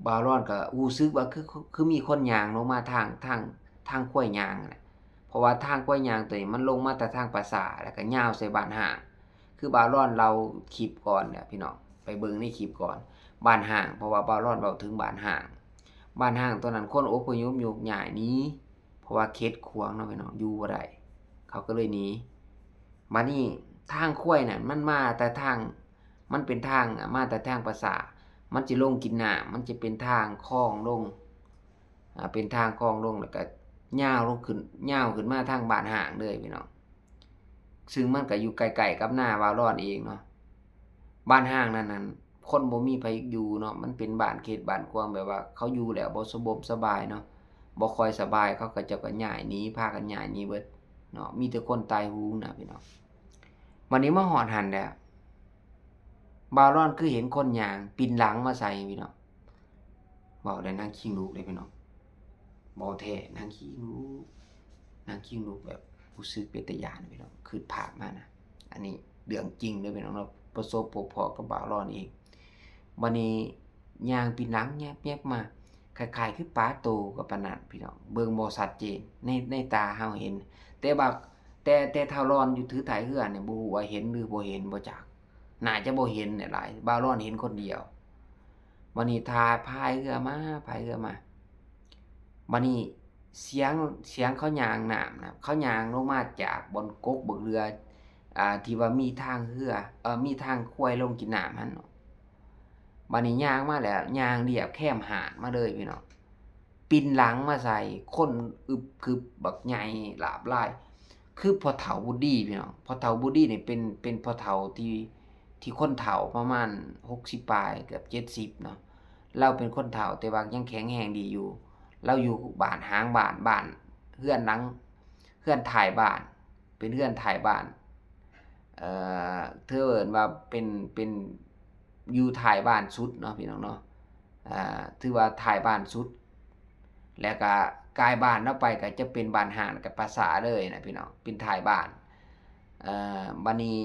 ບ່າວລອນກໍຮູ້ສຶກວ່າຄື ຄື ຄືມີຄົນຍ່າງລົງມາທາງ ທາງ ທາງຄວາຍຍ່າງຫັ້ນແຫຼະ, ເພາະວ່າທາງຄວາຍຍ່າງໂຕນີ້ມັນລົງມາແຕ່ທາງປາສາດ ແລ້ວກໍຍາວໃສ່ບ້ານຮ້າງ. ຄືບ່າວລອນເລົ່າຄລິບກ່ອນແຫຼະພີ່ນ້ອງ, ໄປເບິ່ງໃນຄລິບກ່ອນ ບ້ານຮ້າງ, ເພາະວ່າບ່າວລອນເວົ້າເຖິງບ້ານຮ້າງ. ບ້ານຮ້າງໂຕນັ້ນຄົນອົບພະຍົບໂຍກຍ້າຍໜີ ເພາະວ່າເຂດຂວາງເນາະພີ່ນ້ອງ, ຢູ່ບໍ່ໄດ້ ເຂົາກໍເລີຍໜີ. ບາດນີ້ທາງຄວາຍນັ້ນມັນມາແຕ່ທາງ ມັນເປັນທາງ ອາ ມາແຕ່ທາງປາສາດ, ມັນຊິລົງກິນນ້ຳ, ມັນຈະເປັນທາງຄອງລົງ ອາ ເປັນທາງຄອງລົງ ແລ້ວກໍຍາວລົງຂຶ້ນ ຍາວຂຶ້ນມາທາງບ້ານຮ້າງເລີຍພີ່ນ້ອງ, ຊຶ່ງມັນກໍຢູ່ໃກ້ໆກັບນາບ່າວລອນເອງເນາະ. ບ້ານຮ້າງນັ້ນນັ້ນ ຄົນບໍ່ມີໃຜຢູ່ເນາະ, ມັນເປັນບ້ານເຂດບ້ານຂວາງ ແບບວ່າເຂົາຢູ່ແລ້ວບໍ່ສະບົມສະບາຍເນາະ, ບໍ່ຄ່ອຍສະບາຍ ເຂົາກໍເຈົ້າກໍຍ້າຍໜີ ພາກັນຍ້າຍໜີເບິດເນາະ, ມີແຕ່ຄົນຕາຍໂຫງນະພີ່ນ້ອງ. ບາດນີ້ມາຮອດຫັ້ນແລ້ວ ບ່າວລອນຄືເຫັນຄົນຍ່າງປິ່ນຫຼັງມາໃສ່ພີ່ນ້ອງ. ເວົ້າແລ້ວນາງຂີ້ງລູກເດ້ພີ່ນ້ອງ, ເວົ້າແທ້ນາງຂີ້ງລູກ ນາງຂີ້ງລູກແບບຮູ້ສຶກເປັນຕາຢ້ານພີ່ນ້ອງ, ຄິດພາບມານະ. ອັນນີ້ເລື່ອງຈິງເດີພີ່ນ້ອງເນາະ, ປະສົບພົບພໍ້ກັບບ່າວລອນເອງ. ບາດນີ້ຍ່າງປິ່ນຫຼັງແຍບໆມາ ຄ້າຍໆຄືປາໂຕກັບປານນັ້ນພີ່ນ້ອງ, ເບິ່ງບໍ່ຊັດເຈນ ໃນ ໃນຕາເຮົາເຫັນ, ແຕ່ວ່າ ແຕ່ ແຕ່ທ້າວລອນຢູ່ຖືທ້າຍເຮືອນີ້ ບໍ່ຮູ້ວ່າເຫັນຫຼືບໍ່ເຫັນ ບໍ່ຈັກ, ໜ້າຈະບໍ່ເຫັນແຫຼະຫຼາຍ, ບ່າວລອນເຫັນຄົນດຽວ. ບາດນີ້ຖ້າພາຍເຮືອມາ ພາຍເຮືອມາ ບາດນີ້ສຽງ ສຽງເຂົາຍ່າງນ້ຳນະ, ເຂົາຍ່າງລົງມາຈາກບ່ອນກົກບັກເຮືອ ອ່າ ທີ່ວ່າມີທາງເຮືອ ເອີ ມີທາງຄວາຍລົງກິນນ້ຳຫັ້ນເນາະ. ບາດນີ້ຍ່າງມາແລ້ວ ຍ່າງລຽບແຄມຫາດມາເລີຍພີ່ນ້ອງ, ປິ່ນຫຼັງມາໃສ່ ຄົນອຶບກຶບບັກໃຫຍ່ຫຼາບຫຼາຍ ຄືພໍ່ເຖົ້າບຸດດີພີ່ນ້ອງ. ພໍ່ເຖົ້າບຸດດີນີ້ເປັນ ເປັນພໍ່ເຖົ້າທີ່ ທີ່ຄົນເຖົ້າປະມານຫົກສິບປາຍ ເກືອບເຈັດສິບເນາະ, ລາວເປັນຄົນເຖົ້າແຕ່ວ່າຍັງແຂງແຮງດີຢູ່. ລາວຢູ່ບ້ານຫາງບ້ານ ບ້ານ ເຮືອນຫຼັງ ເຮືອນທ້າຍບ້ານ ເປັນເຮືອນທ້າຍບ້ານ ເອີ ຖືເອີ້ນວ່າເປັນ ເປັນຢູ່ທ້າຍບ້ານສຸດເນາະພີ່ນ້ອງເນາະ, ອ່າ ຖືວ່າທ້າຍບ້ານສຸດ. ແລ້ວກະກາຍບ້ານອອກໄປກະຈະເປັນບ້ານຮ້າງ ແລ້ວກະປາສາດເລີຍນະພີ່ນ້ອງ, ເປັນທ້າຍບ້ານ. ເອີ ບາດນີ້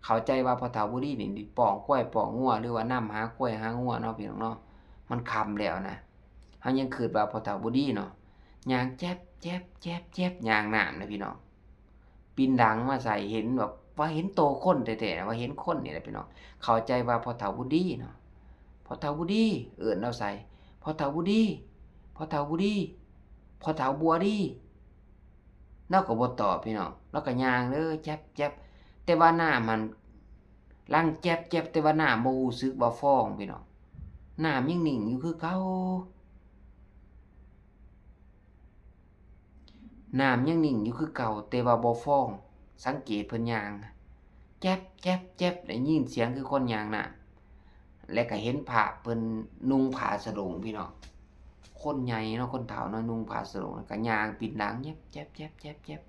ເຂົ້າໃຈວ່າພໍ່ເຖົ້າບຸດດີນີ້ປ້ອງຄວາຍປ້ອງງົວ ຫຼືວ່ານຳຫາຄວາຍຫາງົວເນາະພີ່ນ້ອງເນາະ, ມັນຄ່ຳແລ້ວນະ. ເຮົາຍັງຄິດວ່າພໍ່ເຖົ້າບຸດດີເນາະ ຍ່າງແຈບໆໆໆ ຍ່າງນ້ຳນະພີ່ນ້ອງ, ປິ່ນຫຼັງມາໃສ່ ເຫັນແບບວ່າເຫັນໂຕຄົນແທ້ໆ ວ່າເຫັນຄົນນີ້ແຫຼະພີ່ນ້ອງ. ເຂົ້າໃຈວ່າພໍ່ເຖົ້າບຸດດີເນາະ, ພໍ່ເຖົ້າບຸດດີ ເອີ້ນລາວໃສ່ ພໍ່ເຖົ້າບຸດດີ ພໍ່ເຖົ້າບຸດດີ ພໍ່ເຖົ້າບົວດີ. ລາວກໍບໍ່ຕອບພີ່ນ້ອງ, ລາວກໍຍ່າງເດີ ແຈບໆ ແຕ່ວ່ານ້ຳຫັ້ນ ຫຼັງແຈບໆ ແຕ່ວ່ານ້ຳບໍ່ຮູ້ສຶກວ່າຟອງພີ່ນ້ອງ, ນ້ຳຍັງນິ່ງຢູ່ຄືເກົ່າ. ນ້ຳຍັງນິ່ງຢູ່ຄືເກົ່າ ແຕ່ວ່າບໍ່ຟອງ. ສັງເກດເພິ່ນຍ່າງ ແຈບໆໆ ໄດ້ຍິນສຽງຄືຄົນຍ່າງນ້ຳ ແລະ ກໍເຫັນພາບເພິ່ນນຸ່ງຜ້າສະໂຫຼງພີ່ນ້ອງ. ຄົນໃຫຍ່ເນາະ ຄົນເຖົ້າເນາະ ນຸ່ງຜ້າສະໂຫຼງ ແລ້ວກໍຍ່າງປິ່ນຫຼັງແຈບໆໆ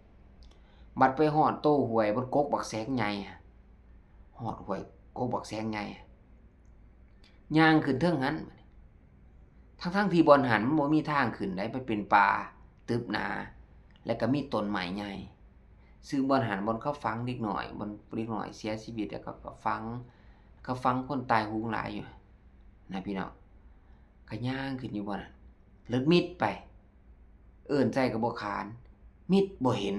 ໆ. ບັດໄປຮອດໂຕຫ້ວຍ ບັດກົກບັກແສງໃຫຍ່ ຮອດຫ້ວຍກົກບັກແສງໃຫຍ່ ຍ່າງຂຶ້ນເທິງຫັ້ນ ທັງໆທີ່ບ່ອນຫັ້ນມັນບໍ່ມີທາງຂຶ້ນໃດ, ມັນເປັນປ່າຕຶບໜາ ແລ້ວກໍມີຕົ້ນໄມ້ໃຫຍ່. ຊຶ່ງບ່ອນຫັ້ນບ່ອນເຂົາຝັງເດັກນ້ອຍ, ບ່ອນເດັກນ້ອຍເສຍຊີວິດ ແລ້ວກໍ ກໍຝັງ ເຂົາຝັງຄົນຕາຍໂຫງຫຼາຍຢູ່ນະພີ່ນ້ອງ. ກໍຍ່າງຂຶ້ນຢູ່ບ່ອນນັ້ນ ເລີດມິດໄປ. ເອີ້ນໃສ່ກໍບໍ່ຂານ, ມິດບໍ່ເຫັນ,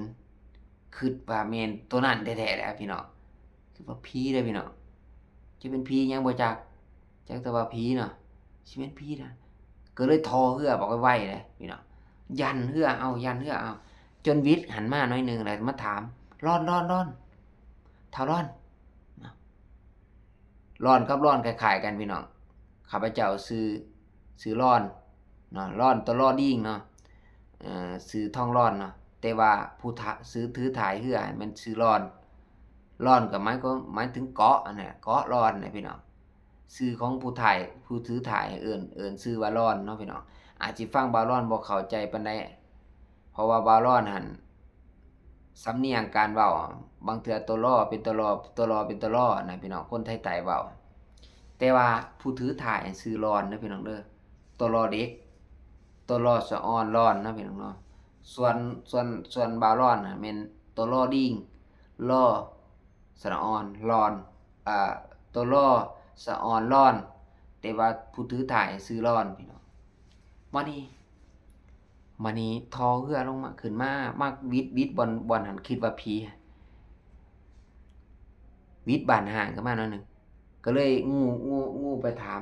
ຄິດວ່າແມ່ນໂຕນັ້ນແທ້ໆແຫຼະພີ່ນ້ອງ. ຄິດວ່າຜີເດ້ພີ່ນ້ອງ, ຈະເປັນຜີຫຍັງບໍ່ຈັກ, ຈັກແຕ່ວ່າຜີເນາະ, ຊິແມ່ນຜີນະ. ກໍເລີຍທໍ່ເຮືອບອອກໄວໆເດ້ພີ່ນ້ອງ, ຢັນເຮືອເອົາ ຢັນເຮືອເອົາ, ຈົນວິດຫັນມາໜ້ອຍໜຶ່ງ ແລ້ວມາຖາມ ລອນ ລອນ ລອນ ທ້າວລອນ ລອນກັບລອນຄ້າຍໆກັນພີ່ນ້ອງ. ຂ້າພະເຈົ້າຊື່ ຊື່ລອນເນາະ, ລອນ ຕ ລ ດີງເນາະ, ເອີ ຊື່ທອງລອນເນາະ, ແຕ່ວ່າຜູ້ ຊື່ຖືທ້າຍເຮືອຫັ້ນແມ່ນຊື່ລອນ. ລອນກໍໝາຍຄວາມ ໝາຍເຖິງເກາະຫັ້ນແຫຼະ, ເກາະລອນນະພີ່ນ້ອງ. ຊື່ຂອງຜູ້ທ້າຍ ຜູ້ຖືທ້າຍ ເອີ້ນ ເອີ້ນຊື່ວ່າລອນເນາະພີ່ນ້ອງ. ອາດຊິຟັງບ່າວລອນບໍ່ເຂົ້າໃຈປານໃດ ເພາະວ່າບ່າວລອນຫັ້ນ ສຳນຽງການເວົ້າ ບາງເທື່ອໂຕລໍເປັນໂຕລໍ ໂຕລໍເປັນໂຕລໍນະ ພີ່ນ້ອງ ຄົນໄທໃຕ້ເວົ້າ. ແຕ່ວ່າຜູ້ຖືຖ່າຍຊື່ລອນເດີ ພີ່ນ້ອງເດີ ໂຕລໍເດັກ ໂຕລໍສະອອນລອນນະ ພີ່ນ້ອງເນາະ. ສ່ວນ ສ່ວນ ສ່ວນບ່າວລອນນະ ແມ່ນໂຕລໍດິງ ລໍ ສະອອນ ລອນ ເອີ ໂຕລໍ ສະອອນ ລອນ ແຕ່ວ່າຜູ້ຖືຖ່າຍຊື່ລອນ ພີ່ນ້ອງ. ມານີ້ ມານີ້ທໍ່ເຮືອລົງມາ ຂຶ້ນມາ ມາວິດ ວິດບ່ອນ ບ່ອນຫັ້ນ ຄິດວ່າຜີ ວິດບ້ານຮ້າງຂຶ້ນມາໜ້ອຍໜຶ່ງ ກໍເລີຍງູ ງູ ງູໄປຖາມ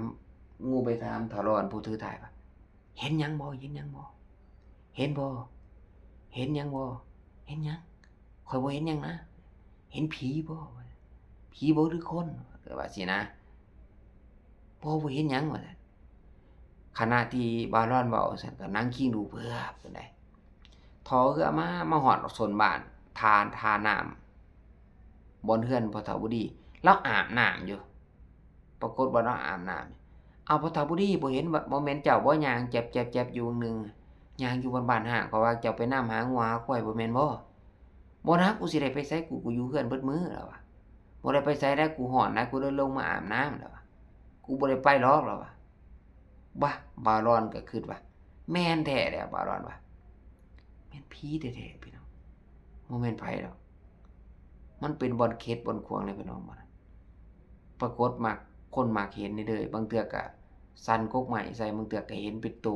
ງູໄປຖາມທ້າວລອນຜູ້ຖືຖ່າຍວ່າ ເຫັນຫຍັງບໍ່? ເຫັນຫຍັງບໍ່? ເຫັນບໍ່? ເຫັນຫຍັງບໍ່? ເຫັນຫຍັງ? ຂ້ອຍບໍ່ເຫັນຫຍັງນະ. ເຫັນຜີບໍ່? ຜີບໍ່ ຫຼືຄົນ? ວ່າຊີ້ນະ. ບໍ່ ບໍ່ເຫັນຫຍັງ ວ່າຊັ້ນ. ຂະນະທີ່ບ່າວລອນເວົ້າຊັ້ນ ກໍໜັງຄີງດູເພິບຂຶ້ນໄດ໋ ທໍ່ເຮືອມາ ມາຮອດຊົນບ້ານ ທ່າ ທ່ານ້ຳ ບ່ອນເຮືອນພໍ່ເຖົ້າບຸດີ ລາວອາບນ້ຳຢູ່. ປາກົດວ່າລາວອາບນ້ຳ. ເອົາ ພໍ່ເຖົ້າບຸດີ ບໍ່ເຫັນ ບໍ່ແມ່ນເຈົ້າບໍ່ຍ່າງແຈບໆໆຢູ່ຫວ່າງໜຶ່ງ ຍ່າງຢູ່ບ້ານຮ້າງ ເຂົາວ່າເຈົ້າໄປນຳຫາງົວຫາຄວາຍ ບໍ່ແມ່ນບໍ່? ບໍ່ນະ ກູຊິໄດ້ໄປໃສ ກູ ກູຢູ່ເຮືອນເບິດມື້ ລາວວ່າ. ບໍ່ໄດ້ໄປໃສໄດ໋ ກູຮ້ອນນະ ກູເລີຍລົງມາອາບນ້ຳ ລາວວ່າ. ກູບໍ່ໄດ້ໄປຫຼອກ ລາວວ່າ. ບາ ບ່າວລອນກໍຄິດວ່າ ແມ່ນແທ້ແລ້ວ ບ່າວລອນວ່າ ແມ່ນຜີແທ້ໆ ພີ່ນ້ອງ ບໍ່ແມ່ນໃຜດອກ. ມັນເປັນບ່ອນເຂັດບ່ອນຂວາງເລີຍ ພີ່ນ້ອງ. ປາກົດມັກ ຄົນມັກເຫັນນີ້ເດີ ບາງເທື່ອກະສັ່ນກົກໄມ້ໃສ່ ບາງເທື່ອກະເຫັນເປັນໂຕ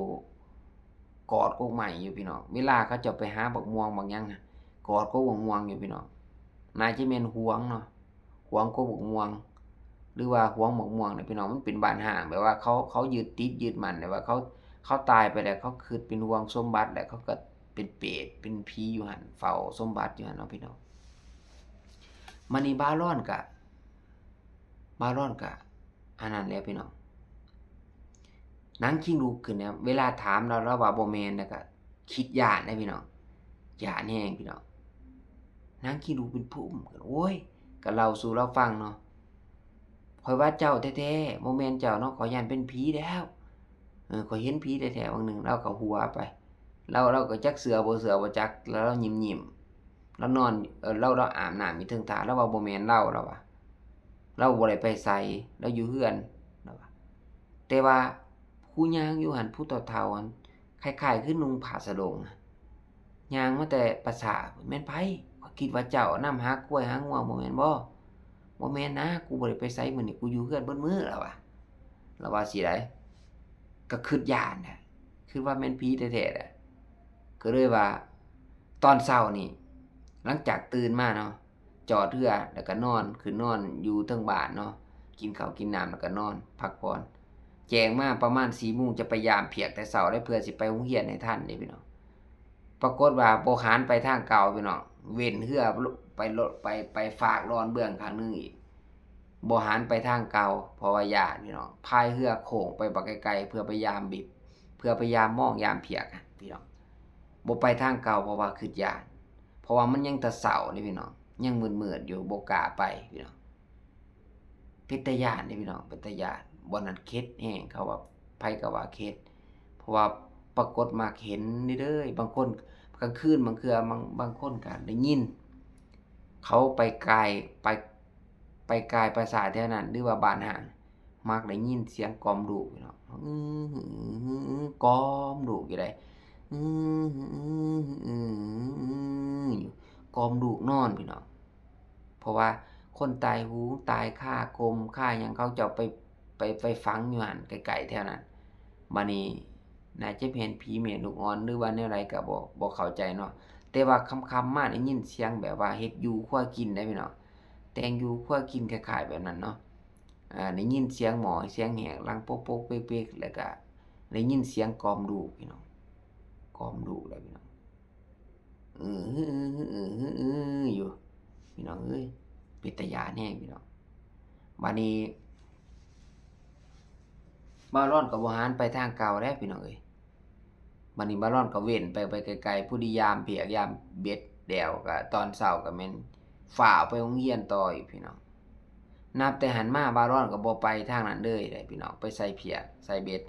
ກອດກົກໄມ້ຢູ່ ພີ່ນ້ອງ. ເວລາເຂົາເຈົ້າໄປຫາບັກມ່ວງບັກຫຍັງນະ ກອດກົກບັກມ່ວງຢູ່ ພີ່ນ້ອງ. ໜ້າຈະແມ່ນຫວງເນາະ ຫວງກົກບັກມ່ວງ ຫຼືວ່າຫວງບັກມ່ວງນະ ພີ່ນ້ອງ. ມັນເປັນບ້ານຮ້າງ ແບບວ່າເຂົາ ເຂົາຍຶດຕິດຍຶດໝັ້ນ ແບບວ່າເຂົາ ເຂົາຕາຍໄປແລ້ວ ເຂົາຄິດເປັນຫວງສົມບັດ ແລ້ວເຂົາກໍເປັນເປດເປັນຜີຢູ່ຫັ້ນ ເຝົ້າສົມບັດຢູ່ຫັ້ນເນາະ ພີ່ນ້ອງ. ມານີ້ບ່າວລອນກະ ບ່າວລອນກະອັນນັ້ນແຫຼະ ພີ່ນ້ອງ ໜັງຄີງລຸກຂຶ້ນແລ້ວ. ເວລາຖາມລາວ ລາວວ່າບໍ່ແມ່ນ ແລ້ວກະຄິດຢ້ານເດ້ ພີ່ນ້ອງ ຢ້ານແຮງ ພີ່ນ້ອງ. ໜັງຄີງລຸກເປັນພູມ ໂອ້ຍ ກະເລົ່າສູ່ລາວຟັງເນາະ ຂ້ອຍວ່າເຈົ້າແທ້ໆ ບໍ່ແມ່ນເຈົ້າເນາະ ຂ້ອຍຢ້ານເປັນຜີແລ້ວ ເອີ ຂ້ອຍເຫັນຜີແທ້ໆ. ຫວ່າງໜຶ່ງລາວກໍຫົວໄປ ລາວ ລາວກໍຈັກເຊື່ອບໍ່ເຊື່ອບໍ່ຈັກ ລາວຍິ້ມໆ ລາວນອນ ເອີ ລາວ ລາວອາບນ້ຳຢູ່ເທິງທ່າ ລາວວ່າບໍ່ແມ່ນລາວ ລາວວ່າ ລາວບໍ່ໄດ້ໄປໃສ ລາວຢູ່ເຮືອນ ລາວວ່າ. ແຕ່ວ່າຜູ້ຍ່າງຢູ່ຫັ້ນ ຜູ້ເຖົ້າໆຫັ້ນ ຄ້າຍໆຄືນຸ່ງຜ້າສະໂດງ ຍ່າງມາແຕ່ປ່າຊ້າ. ແມ່ນໃຜ? ຂ້ອຍຄິດວ່າເຈົ້ານຳຫາຄວາຍຫາງົວ ບໍ່ແມ່ນບໍ່? ບໍ່ແມ່ນນະ ກູບໍ່ໄດ້ໄປໃສມື້ນີ້ ກູຢູ່ເຮືອນເບິດມື້ ລາວວ່າ ລາວວ່າຊີ້ໄດ໋. ກໍຄິດຢ້ານນະ ຄິດວ່າແມ່ນຜີແທ້ໆແຫຼະ ກໍເລີຍວ່າ ຕອນເຊົ້ານີ້ ຫຼັງຈາກຕື່ນມາເນາະ ຈອດເຮືອ ແລ້ວກໍນອນ ຂຶ້ນນອນຢູ່ເທິງບ້ານເນາະ ກິນເຂົ້າກິນນ້ຳ ແລ້ວກໍນອນພັກຜ່ອນ. ແຈ້ງມາປະມານສີ່ໂມງ ຈະໄປຢາມພຽກແຕ່ເຊົ້າເດ້ ເພື່ອຊິໄປໂຮງຮຽນໃຫ້ທັນເດ້ ພີ່ນ້ອງ. ປາກົດວ່າບໍ່ຫັນໄປທາງເກົ່າ ພີ່ນ້ອງ ເວັ້ນເຮືອໄປ ໄປ ໄປຟາກລອນເບື້ອງຂ້າງໜຶ່ງອີກ ບໍ່ຫັນໄປທາງເກົ່າ ເພາະວ່າຢ້ານ ພີ່ນ້ອງ. ພາຍເຮືອໂຄ້ງໄປບັກໄກໆ ເພື່ອໄປຢາມບິບ ເພື່ອໄປຢາມມອງຢາມພຽກ ພີ່ນ້ອງ ບໍ່ໄປທາງເກົ່າ ເພາະວ່າຄິດຢ້ານ ເພາະວ່າມັນຍັງແຕ່ເຊົ້າເດ້ ພີ່ນ້ອງ ຍັງມືດໆຢູ່ ບໍ່ກ້າໄປ ພີ່ນ້ອງ. ເປັນຕາຢ້ານເດ້ ພີ່ນ້ອງ ເປັນຕາຢ້ານ. ບ່ອນນັ້ນເຂັດແຮງ ເຂົາວ່າ ໃຜກໍວ່າເຂັດ ເພາະວ່າປາກົດມັກເຫັນນີ້ເດີ. ບາງຄົນກາງຄືນ ບາງເທື່ອ ບາງ ບາງຄົນກໍໄດ້ຍິນ ເຂົາໄປກາຍ ໄປ ໄປກາຍປ່າຊ້າແຖວນັ້ນ ຫຼືວ່າບ້ານຮ້າງ ມັກໄດ້ຍິນສຽງກອມລູກ ພີ່ນ້ອງ ກອມລູກຢູ່ໃດ໋ ກອມລູກນອນ ພີ່ນ້ອງ. ເພາະວ່າຄົນຕາຍຫູ ຕາຍຄາກົມຄາຫຍັງ ເຂົາເຈົ້າໄປ ໄປ ໄປຝັງຢູ່ຫັ້ນ ໃກ້ໆແຖວນັ້ນ. ບາດນີ້ໜ້າຈະເຫັນຜີແມ່ລູກອ່ອນ ຫຼືວ່າແນວໃດກໍບໍ່ ບໍ່ເຂົ້າໃຈເນາະ. ແຕ່ວ່າຄ່ຳໆມາໄດ້ຍິນສຽງແບບວ່າເຮັດຢູ່ຄົວກິນໄດ໋ ພີ່ນ້ອງ ແຕ່ງຢູ່ຄົວກິນ ຄ້າຍໆແບບນັ້ນເນາະ. ອ່າ ໄດ້ຍິນສຽງໝໍ້ສຽງແຫກດັງປົກໆເປັກໆ ແລ້ວກໍໄດ້ຍິນສຽງກອມລູກ ພີ່ນ້ອງ ກອມລູກແລ້ວ ພີ່ນ້ອງ ອື ອື ຢູ່ ພີ່ນ້ອງເອີຍ ເປັນຕາຢ້ານແຮງ ພີ່ນ້ອງ. ບາດນີ້ບ່າວລອນກໍບໍ່ຫັນໄປທາງເກົ່າແລ້ວ ພີ່ນ້ອງເອີຍ. ບາດນີ້ບ່າວລອນກໍເວັ້ນໄປ ໄປໄກໆ ຜູ້ທີ່ຢາມພຽກຢາມເບັດແລ້ວ ກໍຕອນເຊົ້າກໍແມ່ນຟ້າວໄປໂຮງຮຽນຕໍ່ອີກ ພີ່ນ້ອງ. ນັບແຕ່ຫັ້ນມາບ່າວລອນກໍບໍ່ໄປທາງນັ້ນເລີຍເດ້ ພີ່ນ້ອງ ໄປໃສ່ພຽກໃສ່ເບັດ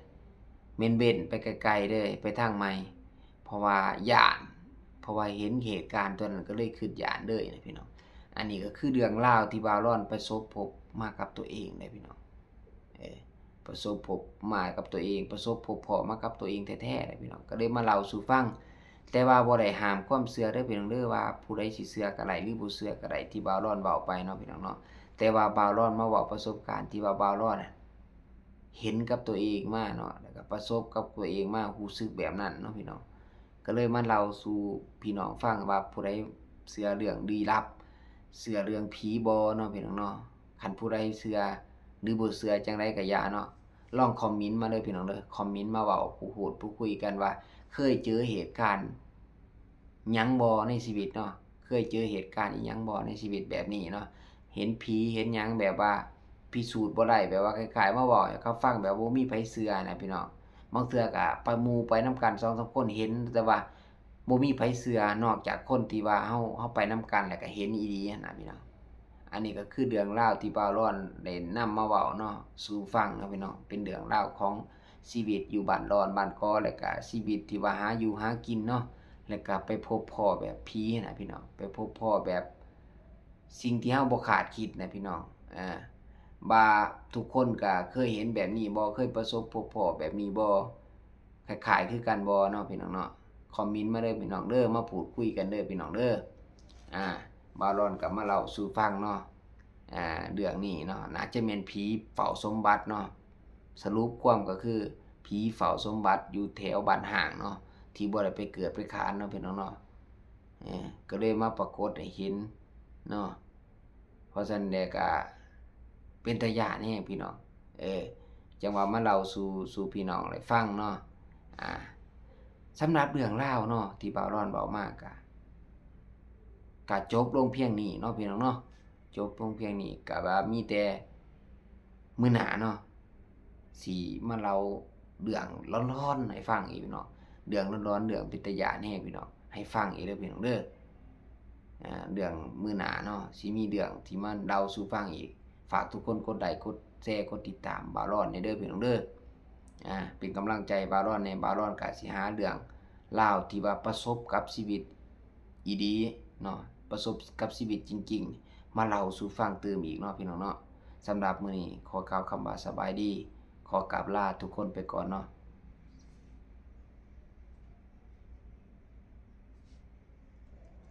ແມ່ນເວັ້ນໄປໄກໆເລີຍ ໄປທາງໃໝ່ ເພາະວ່າຢ້ານ ເພາະວ່າເຫັນເຫດການຕົວນັ້ນກໍເລີຍຄິດຢ້ານເລີຍນະພີ່ນ້ອງ. ອັນນີ້ກໍຄືເລື່ອງລາວທີ່ບ່າວລອນປະສົບພົບມາກັບຕົວເອງເດ້ພີ່ນ້ອງ. ເອີ ປະສົບພົບມາກັບຕົວເອງ ປະສົບພົບພໍ້ມາກັບຕົວເອງແທ້ໆເດ້ພີ່ນ້ອງ ກໍເລີຍມາເລົ່າສູ່ຟັງ. ແຕ່ວ່າບໍ່ໄດ້ຫ້າມຄວາມເຊື່ອເດີພີ່ນ້ອງເດີ ວ່າຜູ້ໃດຊິເຊື່ອກໍໄດ້ ຫຼື ບໍ່ເຊື່ອກໍໄດ້ ທີ່ບ່າວລອນເວົ້າໄປເນາະພີ່ນ້ອງເນາະ. ແຕ່ວ່າບ່າວລອນມາເວົ້າປະສົບການທີ່ວ່າບ່າວລອນນະ ເຫັນກັບຕົວເອງມາເນາະ ແລ້ວກໍປະສົບກັບຕົວເອງມາ ຮູ້ສຶກແບບນັ້ນເນາະພີ່ນ້ອງ. ກໍເລີຍມາເລົ່າສູ່ພີ່ນ້ອງຟັງວ່າ ຜູ້ໃດເຊື່ອເລື່ອງລີ້ລັບ ເຊື່ອເລື່ອງຜີບໍ່ເນາະພີ່ນ້ອງເນາະ. ຄັນຜູ້ໃດເຊື່ອ ຫຼື ບໍ່ເຊື່ອຈັ່ງໃດກໍຢ່າເນາະ ລອງຄອມເມັນມາເດີພີ່ນ້ອງເດີ ຄອມເມັນມາເວົ້າ ພູດ ພູດ ພູດຄຸຍກັນວ່າ ເຄີຍເຈີເຫດການ ຫຍັງບໍ່ໃນຊີວິດເນາະ ເຄີຍເຈີເຫດການອີ່ຫຍັງບໍ່ໃນຊີວິດແບບນີ້ເນາະ ເຫັນຜີເຫັນຫຍັງແບບວ່າພິສູດບໍ່ໄດ້ ແບບວ່າຄ້າຍໆມາເວົ້າໃຫ້ເຂົາຟັງແບບບໍ່ມີໃຜເຊື່ອນະພີ່ນ້ອງ. ບາງເທື່ອກະໄປ ໝູ່ໄປນຳກັນສອງສາມຄົນເຫັນ ແຕ່ວ່າບໍ່ມີໃຜເຊື່ອນອກຈາກຄົນທີ່ວ່າເຮົາ ເຮົາໄປນຳກັນ ແລ້ວກະເຫັນອີ່ຫຼີຫັ້ນນະພີ່ນ້ອງ. ອັນນີ້ກໍຄືເລື່ອງລາວທີ່ບ່າວລອນໄດ້ນຳມາເວົ້າເນາະສູ່ຟັງເນາະພີ່ນ້ອງ ເປັນເລື່ອງລາວຂອງຊີວິດຢູ່ບ້ານລອນບ້ານກໍ ແລ້ວກະຊີວິດທີ່ວ່າຫາຢູ່ຫາກິນເນາະ ແລ້ວກະໄປພົບພໍ້ແບບຜີຫັ້ນນະພີ່ນ້ອງ ໄປພົບພໍ້ແບບສິ່ງທີ່ເຮົາບໍ່ຄາດຄິດນະພີ່ນ້ອງ. ເອີ ວ່າທຸກຄົນກະເຄີຍເຫັນແບບນີ້ບໍ່ ເຄີຍປະສົບພົບພໍ້ແບບນີ້ບໍ່ ຄ້າຍໆຄືກັນບໍ່ເນາະພີ່ນ້ອງເນາະ. ຄອມເມັນມາເດີພີ່ນ້ອງເດີ ມາພູດຄຸຍກັນເດີພີ່ນ້ອງເດີ. ອາ ບ່າວລອນກໍມາເລົ່າສູ່ຟັງເນາະ ອາ ເລື່ອງນີ້ເນາະ ໜ້າຈະແມ່ນຜີເຝົ້າສົມບັດເນາະ. ສະຫຼຸບຄວາມກໍຄືຜີເຝົ້າສົມບັດຢູ່ແຖວບ້ານຮ້າງເນາະ ທີ່ບໍ່ໄດ້ໄປເກີດໄປຂານເນາະພີ່ນ້ອງເນາະ. ເອີ ກໍເລີຍມາປາກົດໃຫ້ເຫັນເນາະ. ເພາະສະນັ້ນແຫຼະກະເປັນຕາຢ້ານແຮງພີ່ນ້ອງ. ເອີ ຈັ່ງວ່າມາເລົ່າສູ່ ສູ່ພີ່ນ້ອງໄດ້ຟັງເນາະ. ອາ ສຳລັບເລື່ອງລາວເນາະ ທີ່ບ່າວລອນເວົ້າມາກະ ກະຈົບລົງພຽງນີ້ເນາະພີ່ນ້ອງເນາະ ຈົບລົງພຽງນີ້ ກະວ່າມີແຕ່ມື້ໜ້າເນາະ ຊິມາເລົ່າເລື່ອງຫຼອນໆໃຫ້ຟັງອີກເນາະ ເລື່ອງຫຼອນໆ ເລື່ອງເປັນຕາຢ້ານແຮງພີ່ນ້ອງ ໃຫ້ຟັງອີກເດີພີ່ນ້ອງເດີ. ອາ ເລື່ອງມື້ໜ້າເນາະ ຊິມີເລື່ອງທີ່ມາເລົ່າສູ່ຟັງອີກ. ຝາກທຸກຄົນກົດໄລ ກົດແຊ ກົດຕິດຕາມບ່າວລອນແດ່ເດີພີ່ນ້ອງເດີ. ອາ ເປັນກຳລັງໃຈບ່າວລອນແດ່ ບ່າວລອນກະຊິຫາເລື່ອງລາວທີ່ວ່າປະສົບກັບຊີວິດອີ່ຫຼີເນາະ ປະສົບກັບຊີວິດຈິງໆ ມາເລົ່າສູ່ຟັງຕື່ມອີກເນາະພີ່ນ້ອງເນາະ. ສຳລັບມື້ນີ້ຂໍກ່າວຄຳວ່າສະບາຍດີ ຂໍກາບລາທຸກຄົນໄປກ່ອນເນາະ.